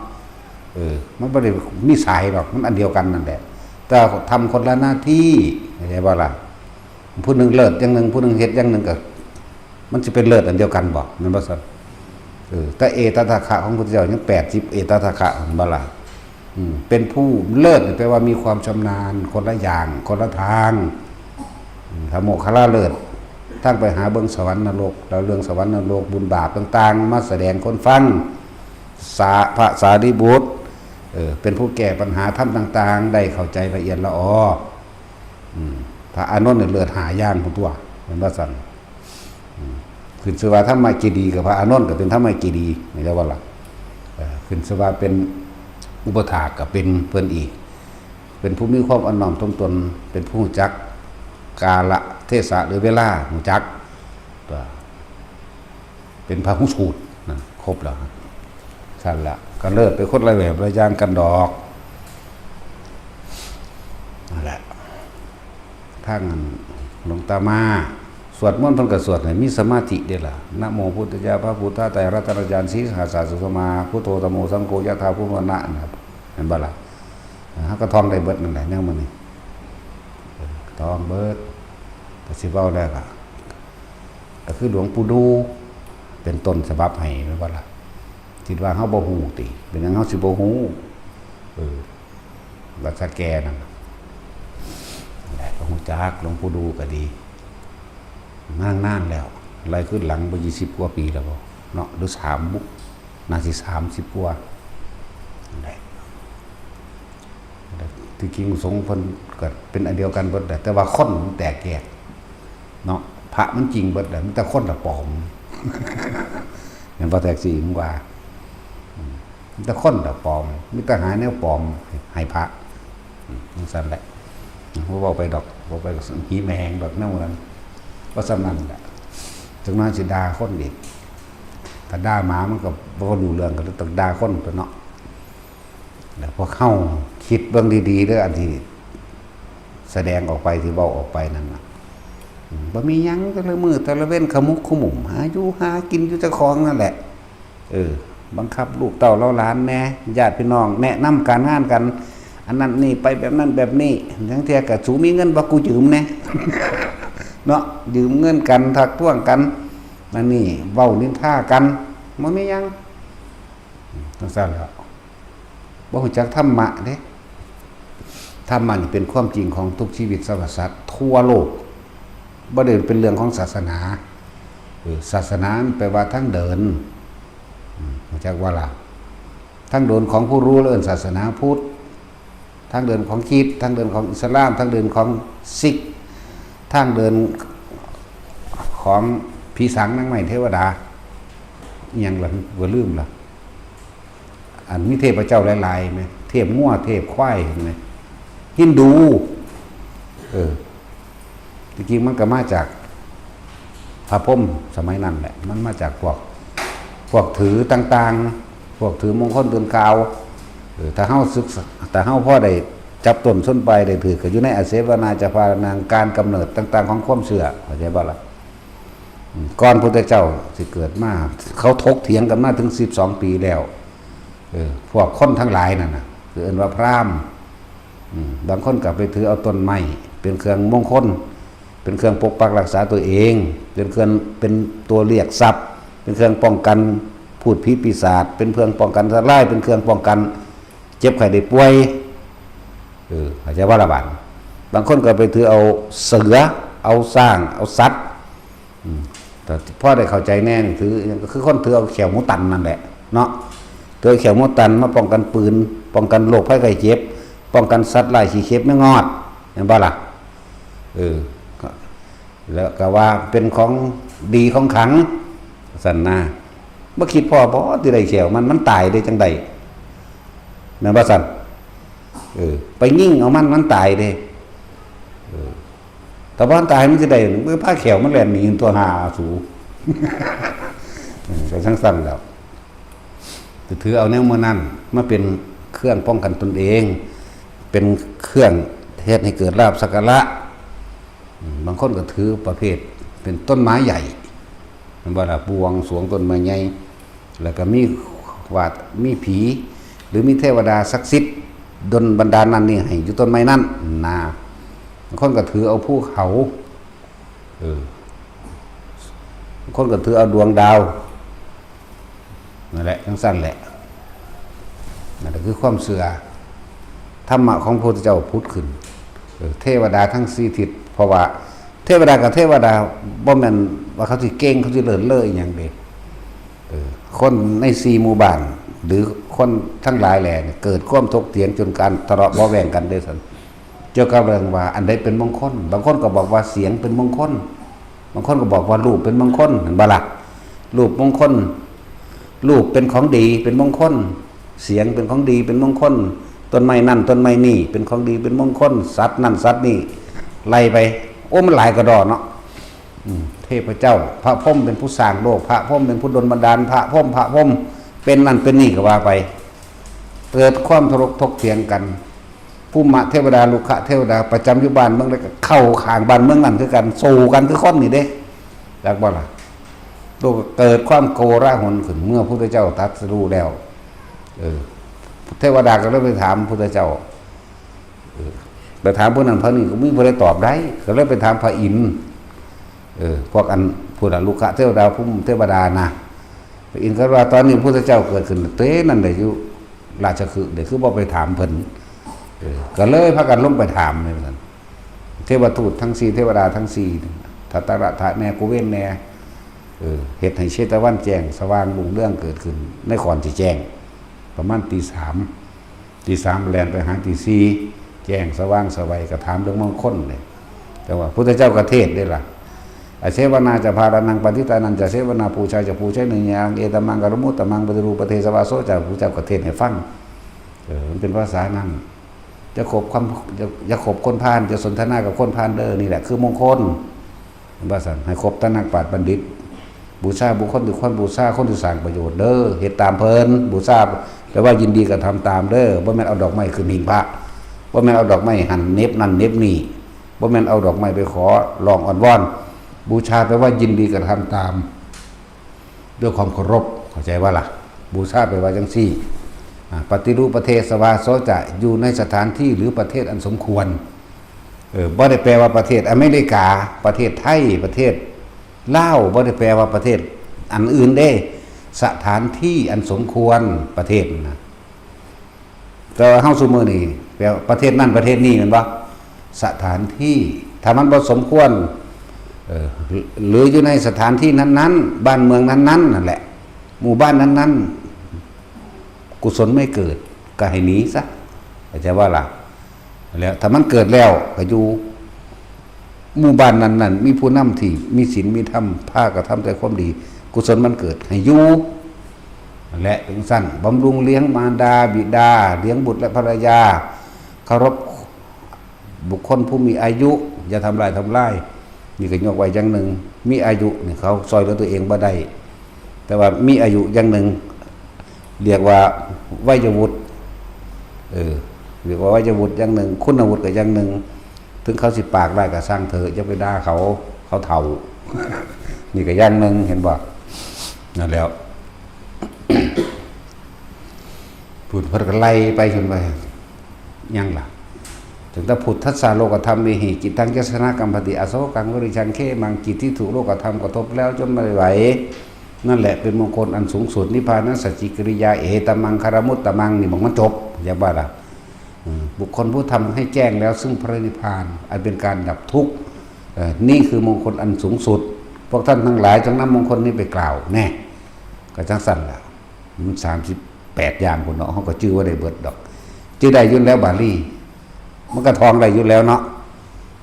เออ มันบ่ได้มีสายดอก มันอันเดียวกันนั่นแหละ แต่ทำคนละหน้าที่ เข้าใจบ่ล่ะ ผู้หนึ่งเลิศอย่างหนึ่ง ผู้หนึ่งเฮ็ดอย่างหนึ่งก็ มันสิเป็นเลิศอันเดียวกันบ่ แม่นบ่ซั่น เออ แต่เอตทัคคะของพุทธเจ้ายังแปดสิบเอตทัคคะ เห็นบ่ล่ะ อืม เป็นผู้เลิศนี่แปลว่ามีความชำนาญคนละอย่าง คนละทาง อืม ถ้าโมคคัลลาเลิศ ทางไปหาเบิ่งสวรรค์นรก แล้วเรื่องสวรรค์นรก บุญบาปต่างๆ มาแสดงคนฟัง สา พระสารีบุตร เออ เป็นผู้แก้ปัญหาธรรมต่างๆ ได้เข้าใจละเอียดละออ อืม พระอานนท์เนี่ยเลิศห้าอย่างพุ้นตั๊ว แม่นบ่ซั่น อืม ขึ้นชื่อว่าธรรมเจดีย์กับพระอานนท์ก็เป็นธรรมเจดีย์ นี่แล้วว่าล่ะ เอ่อ ขึ้นชื่อว่าเป็นอุปถากก็เป็นเพิ่นอีก เป็นผู้มีความอ่อนน้อมถ่อมตน เป็นผู้รู้จักกาลเทศะหรือเวลา รู้จัก ตัว เป็นพหูสูตรนะ ครบแล้วครับ ซั่นละ ก็เลิศไปคนละแบบละอย่างกันดอก นั่นแหละ ทางหลวงตามา สวดมนต์เพิ่นก็สวดให้มีสมาธิเด้ล่ะ นะโมพุทธายะ พระพุทธเจ้า รัตนญาณ สีหาสาสุสมา พุทโธ ธัมโม สังโฆ ยะถา ภูมิวัณณะ นะครับ เห็นบ่ล่ะ เฮาก็ท่องได้เบิดนั่นแหละ แนวมื้อนี้ ท่องเบิด ก็สิเว้าแล้วก็ ก็คือหลวงปู่ดู่ เป็นต้นฉบับให้ แม่นบ่ล่ะ คิดว่าเฮาบ่ฮู้ติ เป็นหยังเฮาสิบ่ฮู้ เออ วัดสะแกนั่นน่ะ แหละ ก็ ฮู้จักหลวงปู่ดูก็ดี นานๆแล้ว ไล่คืนหลังไปยี่สิบกว่าปีแล้วบ่เนาะ หรือสามบุ น่าสิสามสิบกว่านั่นแหละ ที่จริงสงฆ์เพิ่นก็เป็นอันเดียวกันเบิดแหละ แต่ว่าคนมันแตกแยกเนาะ พระมันจริงเบิดแหละ มีแต่คนละปลอม แม่นบ่ แท็กซี่ มึงว่า อืม มีแต่คนละปลอม มีแต่หาแนวปลอมให้ ให้พระ อืม จั่งซั่นแหละ บ่เว้าไปดอก เว้าไปก็หีแมงดอกแนวนั้น ว่าส่ำนั้นแหละ จักหน่อยสิด่าคนอีก ถ้าด่าหมามันก็บ่รู้เรื่อง ก็ต้องด่าคนตั๊วเนาะ แล้วพวกเฮาคิดเบิ่งดีๆเด้อ อันที่แสดงออกไป ที่เว้าออกไปนั่นน่ะ อืม บ่มีหยัง แต่ละมื้อแต่ละเว็น ขมุกขมุม หาอยู่หากินอยู่เจ้าของนั่นแหละ เออ บังคับลูกเต้าเหล่าหลานแหน่ ญาติพี่น้องแนะนำการงานกัน อันนั้นนี่ ไปแบบนั้นแบบนี้ ลางเทื่อก็ "สูมีเงินบ่ กูยืมแหน่" เนาะ ยืมเงินกัน ทักท้วงกัน อันนี้เว้านินทากัน บ่มีหยัง จั่งซั่นแหละ บ่ฮู้จักธรรมะเด้ ธรรมะนี่เป็นความจริงของทุกชีวิตสรรพสัตว์ทั่วโลก บ่ได้เป็นเรื่องของศาสนา เออ ศาสนามันแปลว่าทางเดิน อืม ฮู้จักบ่ล่ะ ทางเดินของผู้รู้ เอิ้นศาสนาพุทธ ทางเดินของคริสต์ ทางเดินของอิสลาม ทางเดินของซิก ทางเดินของผีสางนางไม้เทวดา อิหยังล่ะ บ่ลืมล่ะ อันมีเทพเจ้าหลายๆแหม เทพงัว เทพควาย เห็นไหม ฮินดู เออ ที่จริงมันก็มาจากพระพรหมสมัยนั้นแหละ มันมาจากพวก พวกถือต่างๆ พวกถือมงคลเดือนเก้า เออ ถ้าเฮาศึกษา ถ้าเฮาพอได้จับต้นชนปลายได้ถือ ก็อยู่ในอาเสวนาจะพานัง การกำเนิดต่างๆของความเชื่อ เข้าใจบ่ล่ะ อืม ก่อนพุทธเจ้าสิเกิดมา เขาถกเถียงกันมาถึงสิบสองปีแล้ว เออ พวกคนทั้งหลายนั่นน่ะ คือเอิ้นว่าพราหมณ์ อืม บางคนก็ไปถือเอาต้นไม้เป็นเครื่องมงคล เป็นเครื่องปกปักรักษาตัวเอง เป็นเครื่อง เป็นตัวเรียกทรัพย์ เป็นเครื่องป้องกันพูดผีปีศาจ เป็นเครื่องป้องกันอันตราย เป็นเครื่องป้องกันเจ็บไข้ได้ป่วย เออ เข้าใจบ่ล่ะบาด บางคนก็ไปถือเอาเสือ เอาช้าง เอาสัตว์ อืม แต่พอได้เข้าใจแน่นี่ ถือ ก็คือคนถือเอาแข้วหมูตันนั่นแหละเนาะ ถือเอาแข้วหมูตันมาป้องกันปืน ป้องกันโรคภัยไข้เจ็บ ป้องกันสัตว์ร้ายขี้เข็บแมงงอด แม่นบ่ล่ะ เออ ก็ แล้วก็ว่าเป็นของดีของขลัง ซั่นนะ บ่คิดพ้อบ่ ที่ได้แข้วมัน มันตายได้จั่งใด แม่นบ่ซั่น เออ ไปยิงเอามัน มันตายเด้ เออ ถ้าบ่ทันตายมันสิได้ มันพาแข้วมันแล่นหนีตั๊ว หาสู เออ ก็จั่งซั่นแหล้ว ก็ถือเอาแนวมื้อนั้นมาเป็นเครื่องป้องกันตนเอง เป็นเครื่องเฮ็ดให้เกิดลาภสักการะ อืม บางคนก็ถือประเภทเป็นต้นไม้ใหญ่ แม่นบ่ล่ะ บวงสรวงต้นไม้ใหญ่ แล้วก็มีวาด มีผี หรือมีเทวดาศักดิ์สิทธิ์ดลบันดาลนั่นนี่ให้อยู่ต้นไม้นั่นนะ บางคนก็ถือเอาภูเขา เออ บางคนก็ถือเอาดวงดาว นั่นแหละ จั่งซั่นแหละ นั่นแหละคือความเชื่อ ธรรมะของพระพุทธเจ้าผุดขึ้น เออ เทวดาทั้งสี่ทิศ เพราะว่าเทวดากับเทวดา บ่แม่นว่าเขาสิเก่ง เขาสิเลิศเลออีหยังเด้ เออ คนในสี่หมู่บ้าน หรือคนทั้งหลายแหล่เนี่ย เกิดความถกเถียงจนการทะเลาะเบาะแว้งกันเด้ซั่น เกี่ยวกับเรื่องว่าอันใดเป็นมงคล บางคนก็บอกว่าเสียงเป็นมงคล บางคนก็บอกว่ารูปเป็นมงคล เห็นบ่ล่ะ รูปมงคล รูปเป็นของดีเป็นมงคล เสียงเป็นของดีเป็นมงคล ต้นไม้นั่นต้นไม้นี่เป็นของดีเป็นมงคล สัตว์นั่นสัตว์นี่ ไล่ไป โอ้ มันหลายกะด้อเนาะ อืม เทพเจ้า พระพรหมเป็นผู้สร้างโลก พระพรหมเป็นผู้ดลบันดาล พระพรหม พระพรหม เป็นนั่นเป็นนี่ก็ว่าไป เกิดความทะเลาะถกเถียงกัน ภูมิเทวดา รุกขเทวดา ประจำอยู่บ้านเมืองใดก็เข้าข้างบ้านเมืองนั่นคือกัน สู้กันคือคนนี่เด้ จักบ่ล่ะ โลกเกิดความโกลาหลขึ้น เมื่อพระพุทธเจ้าตรัสรู้แล้ว เออ เทวดาก็เลยไปถามพระพุทธเจ้า เออ ไปถามผู้นั้นผู้นี้ ก็บ่มีผู้ใดตอบได้ ก็เลยไปถามพระอินทร์ เออ พวกอัน พวกอัน รุกขเทวดา ภูมิเทวดานะ พระอินทร์ก็ว่า ตอนนี้พระพุทธเจ้าเกิดขึ้นเตนั่นได้อยู่ราชคฤห์ เด้คือบ่ไปถามเพิ่น เออ ก็เลยพากันลงไปถามเลยว่าซั่น เทวทูตทั้งสี่ เทวดาทั้งสี่ ทัตตะระทะแน่ กุเวนแน่ เออ เฮ็ดให้เชตวันแจ้งสว่างรุ่งเรืองเกิดขึ้น ในขอนสิแจ้ง ประมาณตีสาม ตีสามแล่นไปหาตีสี่ แจ้งสว่างไสว ก็ถามเรื่องมงคลเลย แต่ว่าพุทธเจ้าก็เทศน์เด้ล่ะ อเสวนาจะพารานัง ปันทิตานันจะเสวนา ปูชาจะปูชนียัง เอตมัง กรมุตตมัง ปฏิรูปประเทศวาโสจะ พุทธเจ้าก็เทศน์ให้ฟัง เออ มันเป็นภาษานั้น จะคบความ จะ อย่าคบคนพาล จะสนทนากับคนพาลเด้อ นี่แหละคือมงคล ว่าซั่น ให้คบแต่นักปราชญ์บัณฑิต บูชาบุคคลที่ควรบูชา คนที่สร้างประโยชน์เด้อ เฮ็ดตามเพิ่น บูชาแปลว่ายินดีกระทำตามเด้อ บ่แม่นเอาดอกไม้ขึ้นหิ้งพระ บ่แม่นเอาดอกไม้หั่นเหน็บนั่นเหน็บนี่ บ่แม่นเอาดอกไม้ไปขอร้องอ้อนวอน บูชาแปลว่ายินดีกระทำตาม ด้วยความเคารพ เข้าใจว่าล่ะ บูชาแปลว่าจังซี่ อ่า ปฏิรูปประเทศวาโสจะ อยู่ในสถานที่หรือประเทศอันสมควร เออ บ่ได้แปลว่าประเทศอเมริกา ประเทศไทย ประเทศลาว บ่ได้แปลว่าประเทศอันอื่นเด้ สถานที่อันสมควร ประเทศนะ แต่ว่าเฮาซุมื้อนี้แปลว่าประเทศนั้นประเทศนี้แม่นบ่ สถานที่ ถ้ามันบ่สมควร เออ หรืออยู่ในสถานที่นั้นๆ บ้านเมืองนั้นๆ นั่นแหละ หมู่บ้านนั้นๆ กุศลไม่เกิด ก็ให้หนีซะ เข้าใจว่าล่ะ แล้วถ้ามันเกิดแล้วก็อยู่ หมู่บ้านนั้นๆ มีผู้นำที่มีศีลมีธรรม พากระทำแต่ความดี กุศลมันเกิด ให้อยู่ และถึงสั้น บำรุงเลี้ยงมารดาบิดา เลี้ยงบุตรและภรรยา เคารพบุคคลผู้มีอายุ อย่าทำลายทำลาย นี่ก็ยกไว้อย่างหนึ่ง มีอายุนี่เขาซอยเหลือตัวเองบ่ได้ แต่ว่ามีอายุอย่างหนึ่ง เรียกว่าวัยวุฒิ เออ เรียกว่าวัยวุฒิอย่างหนึ่ง คุณวุฒิก็อย่างหนึ่ง ถึงเขาสิปากร้ายก็ซ่างเถอะ อย่าไปด่าเขา เขาเฒ่า นี่ก็อย่างหนึ่ง เห็นบ่ นั่นแหล้ว พุทธ เพิ่นก็ไล่ไปจนว่า ยังล่ะ ถึงแต่ พุทธัสสะโลกธรรมเมหิ จิตตัง ยัสสะ นะ กัมปติ อโศกัง วิริชัง เขมัง จิตที่ถูกโลกธรรมกระทบแล้วจนไม่ไหว นั่นแหละเป็นมงคลอันสูงสุด นิพพานัสสะ จิกิริยา เอตมัง คารมุตตมัง นี่มันจบ อย่าว่าล่ะ อืม บุคคลผู้ทำให้แจ้งแล้วซึ่งพระนิพพาน อันเป็นการดับทุกข์ เอ่อ นี่คือมงคลอันสูงสุด พวกท่านทั้งหลายจงนำมงคลนี้ไปกล่าว แน่ ก็จังซั่นล่ะ มันสามสิบแปดอย่างพุ้นเนาะ เฮาก็จื่อบ่ได้เบิดดอก จื่อได้อยู่แล้วบาลี มันก็ท่องได้อยู่แล้วเนาะ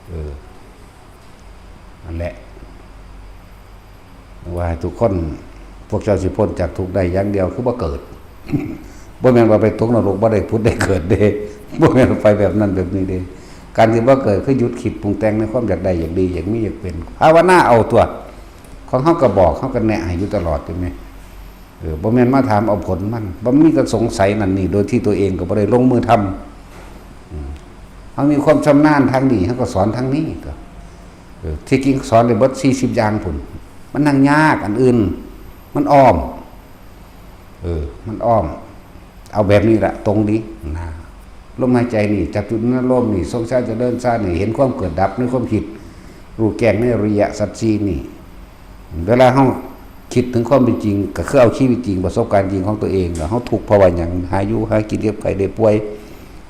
เออ นั่นแหละ ว่าให้ทุกคน พวกเจ้าสิพ้นจากทุกข์ได้อย่างเดียว คือบ่เกิด บ่แม่นว่าไปตกนรก บ่ได้ผุดได้เกิดเด้ บ่แม่นว่าไปแบบนั้นแบบนี้เด้ การที่บ่เกิดคือหยุดคิดปรุงแต่งในความอยากได้ อยากดี อยากมี อยากเป็น ภาวนาเอาตัว ของเฮาก็บอก เฮาก็แนะให้อยู่ตลอด เห็นไหม เออ บ่แม่นมาถามเอาผลมัน บ่มีก็สงสัยนั่นนี่ โดยที่ตัวเองก็บ่ได้ลงมือทำ อืม เฮามีความชำนาญทางนี้ เฮาก็สอนทางนี้ก็ เออ ที่จริงสอนได้เบิดสี่สิบอย่างพุ้น มันนั่งยากอันอื่น มันอ้อม เออ มันอ้อม เอาแบบนี้ละตรงดีนะ ลมหายใจนี่ จับจุดนั้นลมนี่ ทรงชาติเจริญชาตินี่ เห็นความเกิดดับในความคิด รู้แจ้งในอริยสัจสี่นี่ เวลาเฮาคิดถึงความเป็นจริง ก็คือเอาชีวิตจริง ประสบการณ์จริงของตัวเอง แล้วเฮาทุกข์เพราะว่าหยัง หาอยู่หากิน เจ็บไข้ได้ป่วย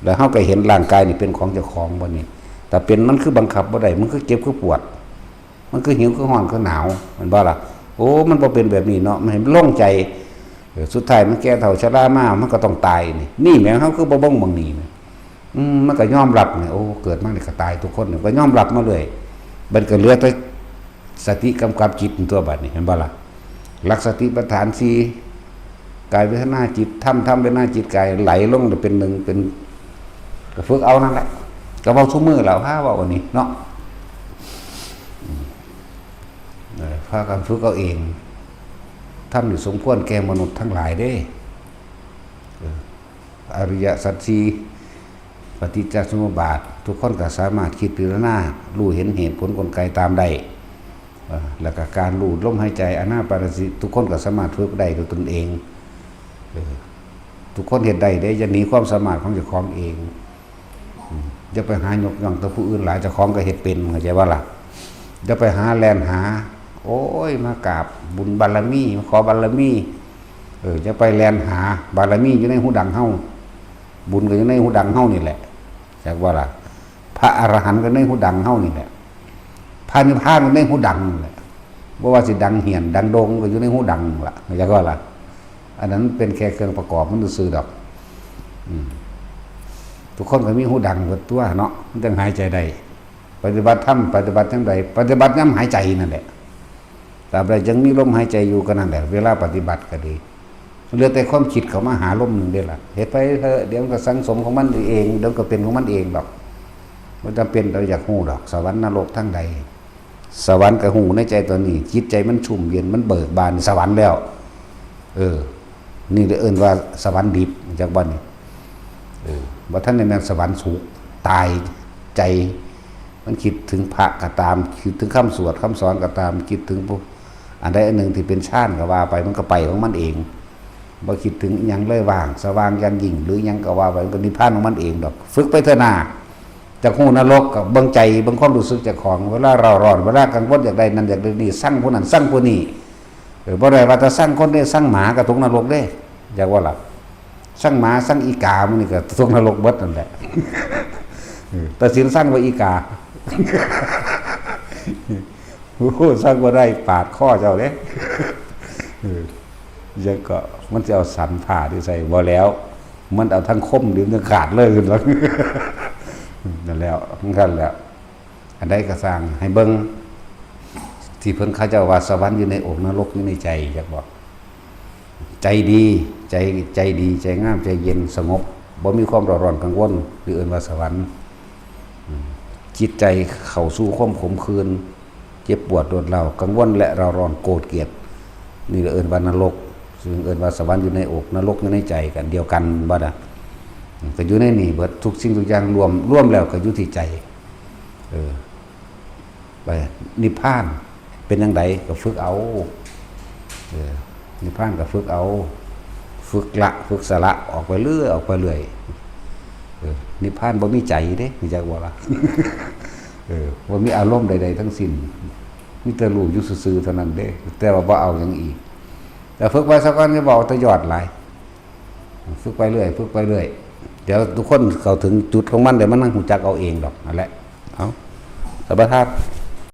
แล้วเฮาก็เห็นร่างกายนี่เป็นของเจ้าของบ่นี่ แต่เป็นมันคือบังคับบ่ได้ มันคือเจ็บคือปวด มันคือหิวคือร้อนคือหนาว แม่นบ่ล่ะ โอ้ มันบ่เป็นแบบนี้เนาะ มันให้มันโล่งใจ เออ สุดท้ายมันแก่เฒ่าชรามา มันก็ต้องตายนี่ นี่แหม เฮาคือบ่เบิ่งหม่องนี้นะ อืม มันก็ยอมรับนี่ โอ้ เกิดมานี่ก็ตายทุกคนนี่ ก็ยอมรับมาเรื่อย มันก็เหลือแต่สติกำกับจิตตัวบัดนี้ เห็นบ่ล่ะ หลักสติปัฏฐานสี่ กายเวทนาจิตธรรม ธรรมเวทนาจิตกาย ไหลลงเป็นหนึ่ง เป็น ก็ฝึกเอานั่นแหละ ก็เว้าซุมื้อแล้ว พาเว้าอันนี้เนาะ อืม เออ พากันฝึกเอาเอง ธรรมนี่สมควรแก่มนุษย์ทั้งหลายเด้ เออ อริยสัจสี่ ปฏิจจสมุปบาท ทุกคนก็สามารถคิดพิจารณา รู้เห็นเหตุผลกลไกตามได้ เอ่อ แล้วก็การรู้ลมหายใจ อานาปานสติ ทุกคนก็สามารถฝึกได้ด้วยตนเอง เออ ทุกคนเฮ็ดได้เด้ อย่าหนีความสามารถของเจ้าของเอง อืม อย่าไปหายกย่องแต่ผู้อื่นหลาย เจ้าของก็เฮ็ดเป็น เข้าใจบ่ล่ะ อย่าไปหาแล่นหา โอ้ย มากราบบุญบารมี มาขอบารมี เออ อย่าไปแล่นหา บารมีอยู่ในหูดังเฮา บุญก็อยู่ในหูดังเฮานี่แหละ จักว่าล่ะ พระอรหันต์ก็ในหูดังเฮานี่แหละ พระนิพพานก็ในหูดังนี่แหละ บ่ว่าสิดังเหี่ยนดังโด่งก็อยู่ในหูดังล่ะ เข้าใจบ่ล่ะ อันนั้นเป็นแค่เครื่องประกอบมันซื่อๆดอก อืม ทุกคนก็มีหูดังเบิดตัวเนาะ มันจั่งหายใจได้ ปฏิบัติธรรมปฏิบัติจั่งใด ปฏิบัติยามหายใจนั่นแหละ ตราบใดยังมีลมหายใจอยู่ก็นั่นแหละ เวลาปฏิบัติก็ดี เหลือแต่ความคิดเข้ามาหาลมหนึ่งเด้ล่ะ เฮ็ดไปเถอะ เดี๋ยวมันก็สั่งสมของมันเอง เดี๋ยวก็เป็นของมันเองดอก บ่จำเป็นต้องอยากฮู้ดอก สวรรค์นรกทางใด สวรรค์ก็ฮู้ในใจตอนนี้ จิตใจมันชุ่มเย็น มันเบิกบาน สวรรค์แล้ว เออ นี่เลยเอิ้นว่าสวรรค์ดิบ จักบ่นี่ เออ บ่ทันได้แม่นสวรรค์สุคติ ตายใจ มันคิดถึงพระก็ตาม คิดถึงคำสวดคำสอนก็ตาม คิดถึงผู้ อันใดอันหนึ่งที่เป็นฌานก็ว่าไป มันก็ไปของมันเอง บ่คิดถึงอิหยังเลย ว่าง สว่างอย่างยิ่ง หรืออิหยังก็ว่าไป มันก็นิพพานของมันเองดอก ฝึกไปเถอะนา จักฮู้นรกก็เบิ่งใจ เบิ่งความรู้สึกเจ้าของ เวลาเร่าร้อน เวลากังวลอยากได้นั่นอยากได้นี่ ซังผู้นั้นซังผู้นี้ เออ บ่ได้ว่าแต่ซังคนเด้ ซังหมาก็ตกนรกเด้ จักบ่ล่ะ ซังหมา ซังอีกา หมู่นี้ก็ตกนรกเบิดนั่นแหละ เออ ตัดสินซังว่าอีกา โอ้โห ซังบ่ได้ ปาดคอเจ้าเด้ เออ ยังก็มันสิเอาสันผ้าที่ใส่ บ่แล้ว มันเอาทั้งคม หรือทั้งขาดเลย นั่นแล้ว มันกันแล้ว อันใดก็ซ่าง ให้เบิ่ง ที่เพิ่นเขาเจ้าว่าสวรรค์อยู่ในอก นรกอยู่ในใจ จักบ่ ใจดี ใจ ใจดี ใจงาม ใจเย็น สงบ บ่มีความเร่าร้อนกังวล หรือเอิ้นว่าสวรรค์ อืม จิตใจเข้าสู่ความขมขื่น เจ็บปวดรวดร้าว กังวลและเร่าร้อน โกรธเกลียด นี่ก็เอิ้นว่านรก ซึ่งเอิ้นว่าสวรรค์อยู่ในอก นรกอยู่ในใจ กันเดียวกันบ่ล่ะ อืม ก็อยู่ในนี่เบิด ทุกสิ่งทุกอย่างรวม รวมแล้วก็อยู่ที่ใจ เออ ไป นิพพานเป็นจั่งใดก็ฝึกเอา เออ นิพพานก็ฝึกเอา ฝึกละ ฝึกสละ ออกไปเรื่อย ออกไปเรื่อย เออ นิพพานบ่มีใจเด้ รู้จักบ่ล่ะ เออ บ่มีอารมณ์ใดๆทั้งสิ้น มีแต่รู้อยู่ซื่อๆเท่านั้นเด้ แต่ว่าบ่เอาหยังอีก แต่ฝึกไปสักวันจะบอกแต่ยอดหลาย ฝึกไปเรื่อย ฝึกไปเรื่อย เดี๋ยวทุกคนเข้าถึงจุดของมัน เดี๋ยวมันนั่งรู้จักเอาเองดอก นั่นแหละ เอา สัมปทาน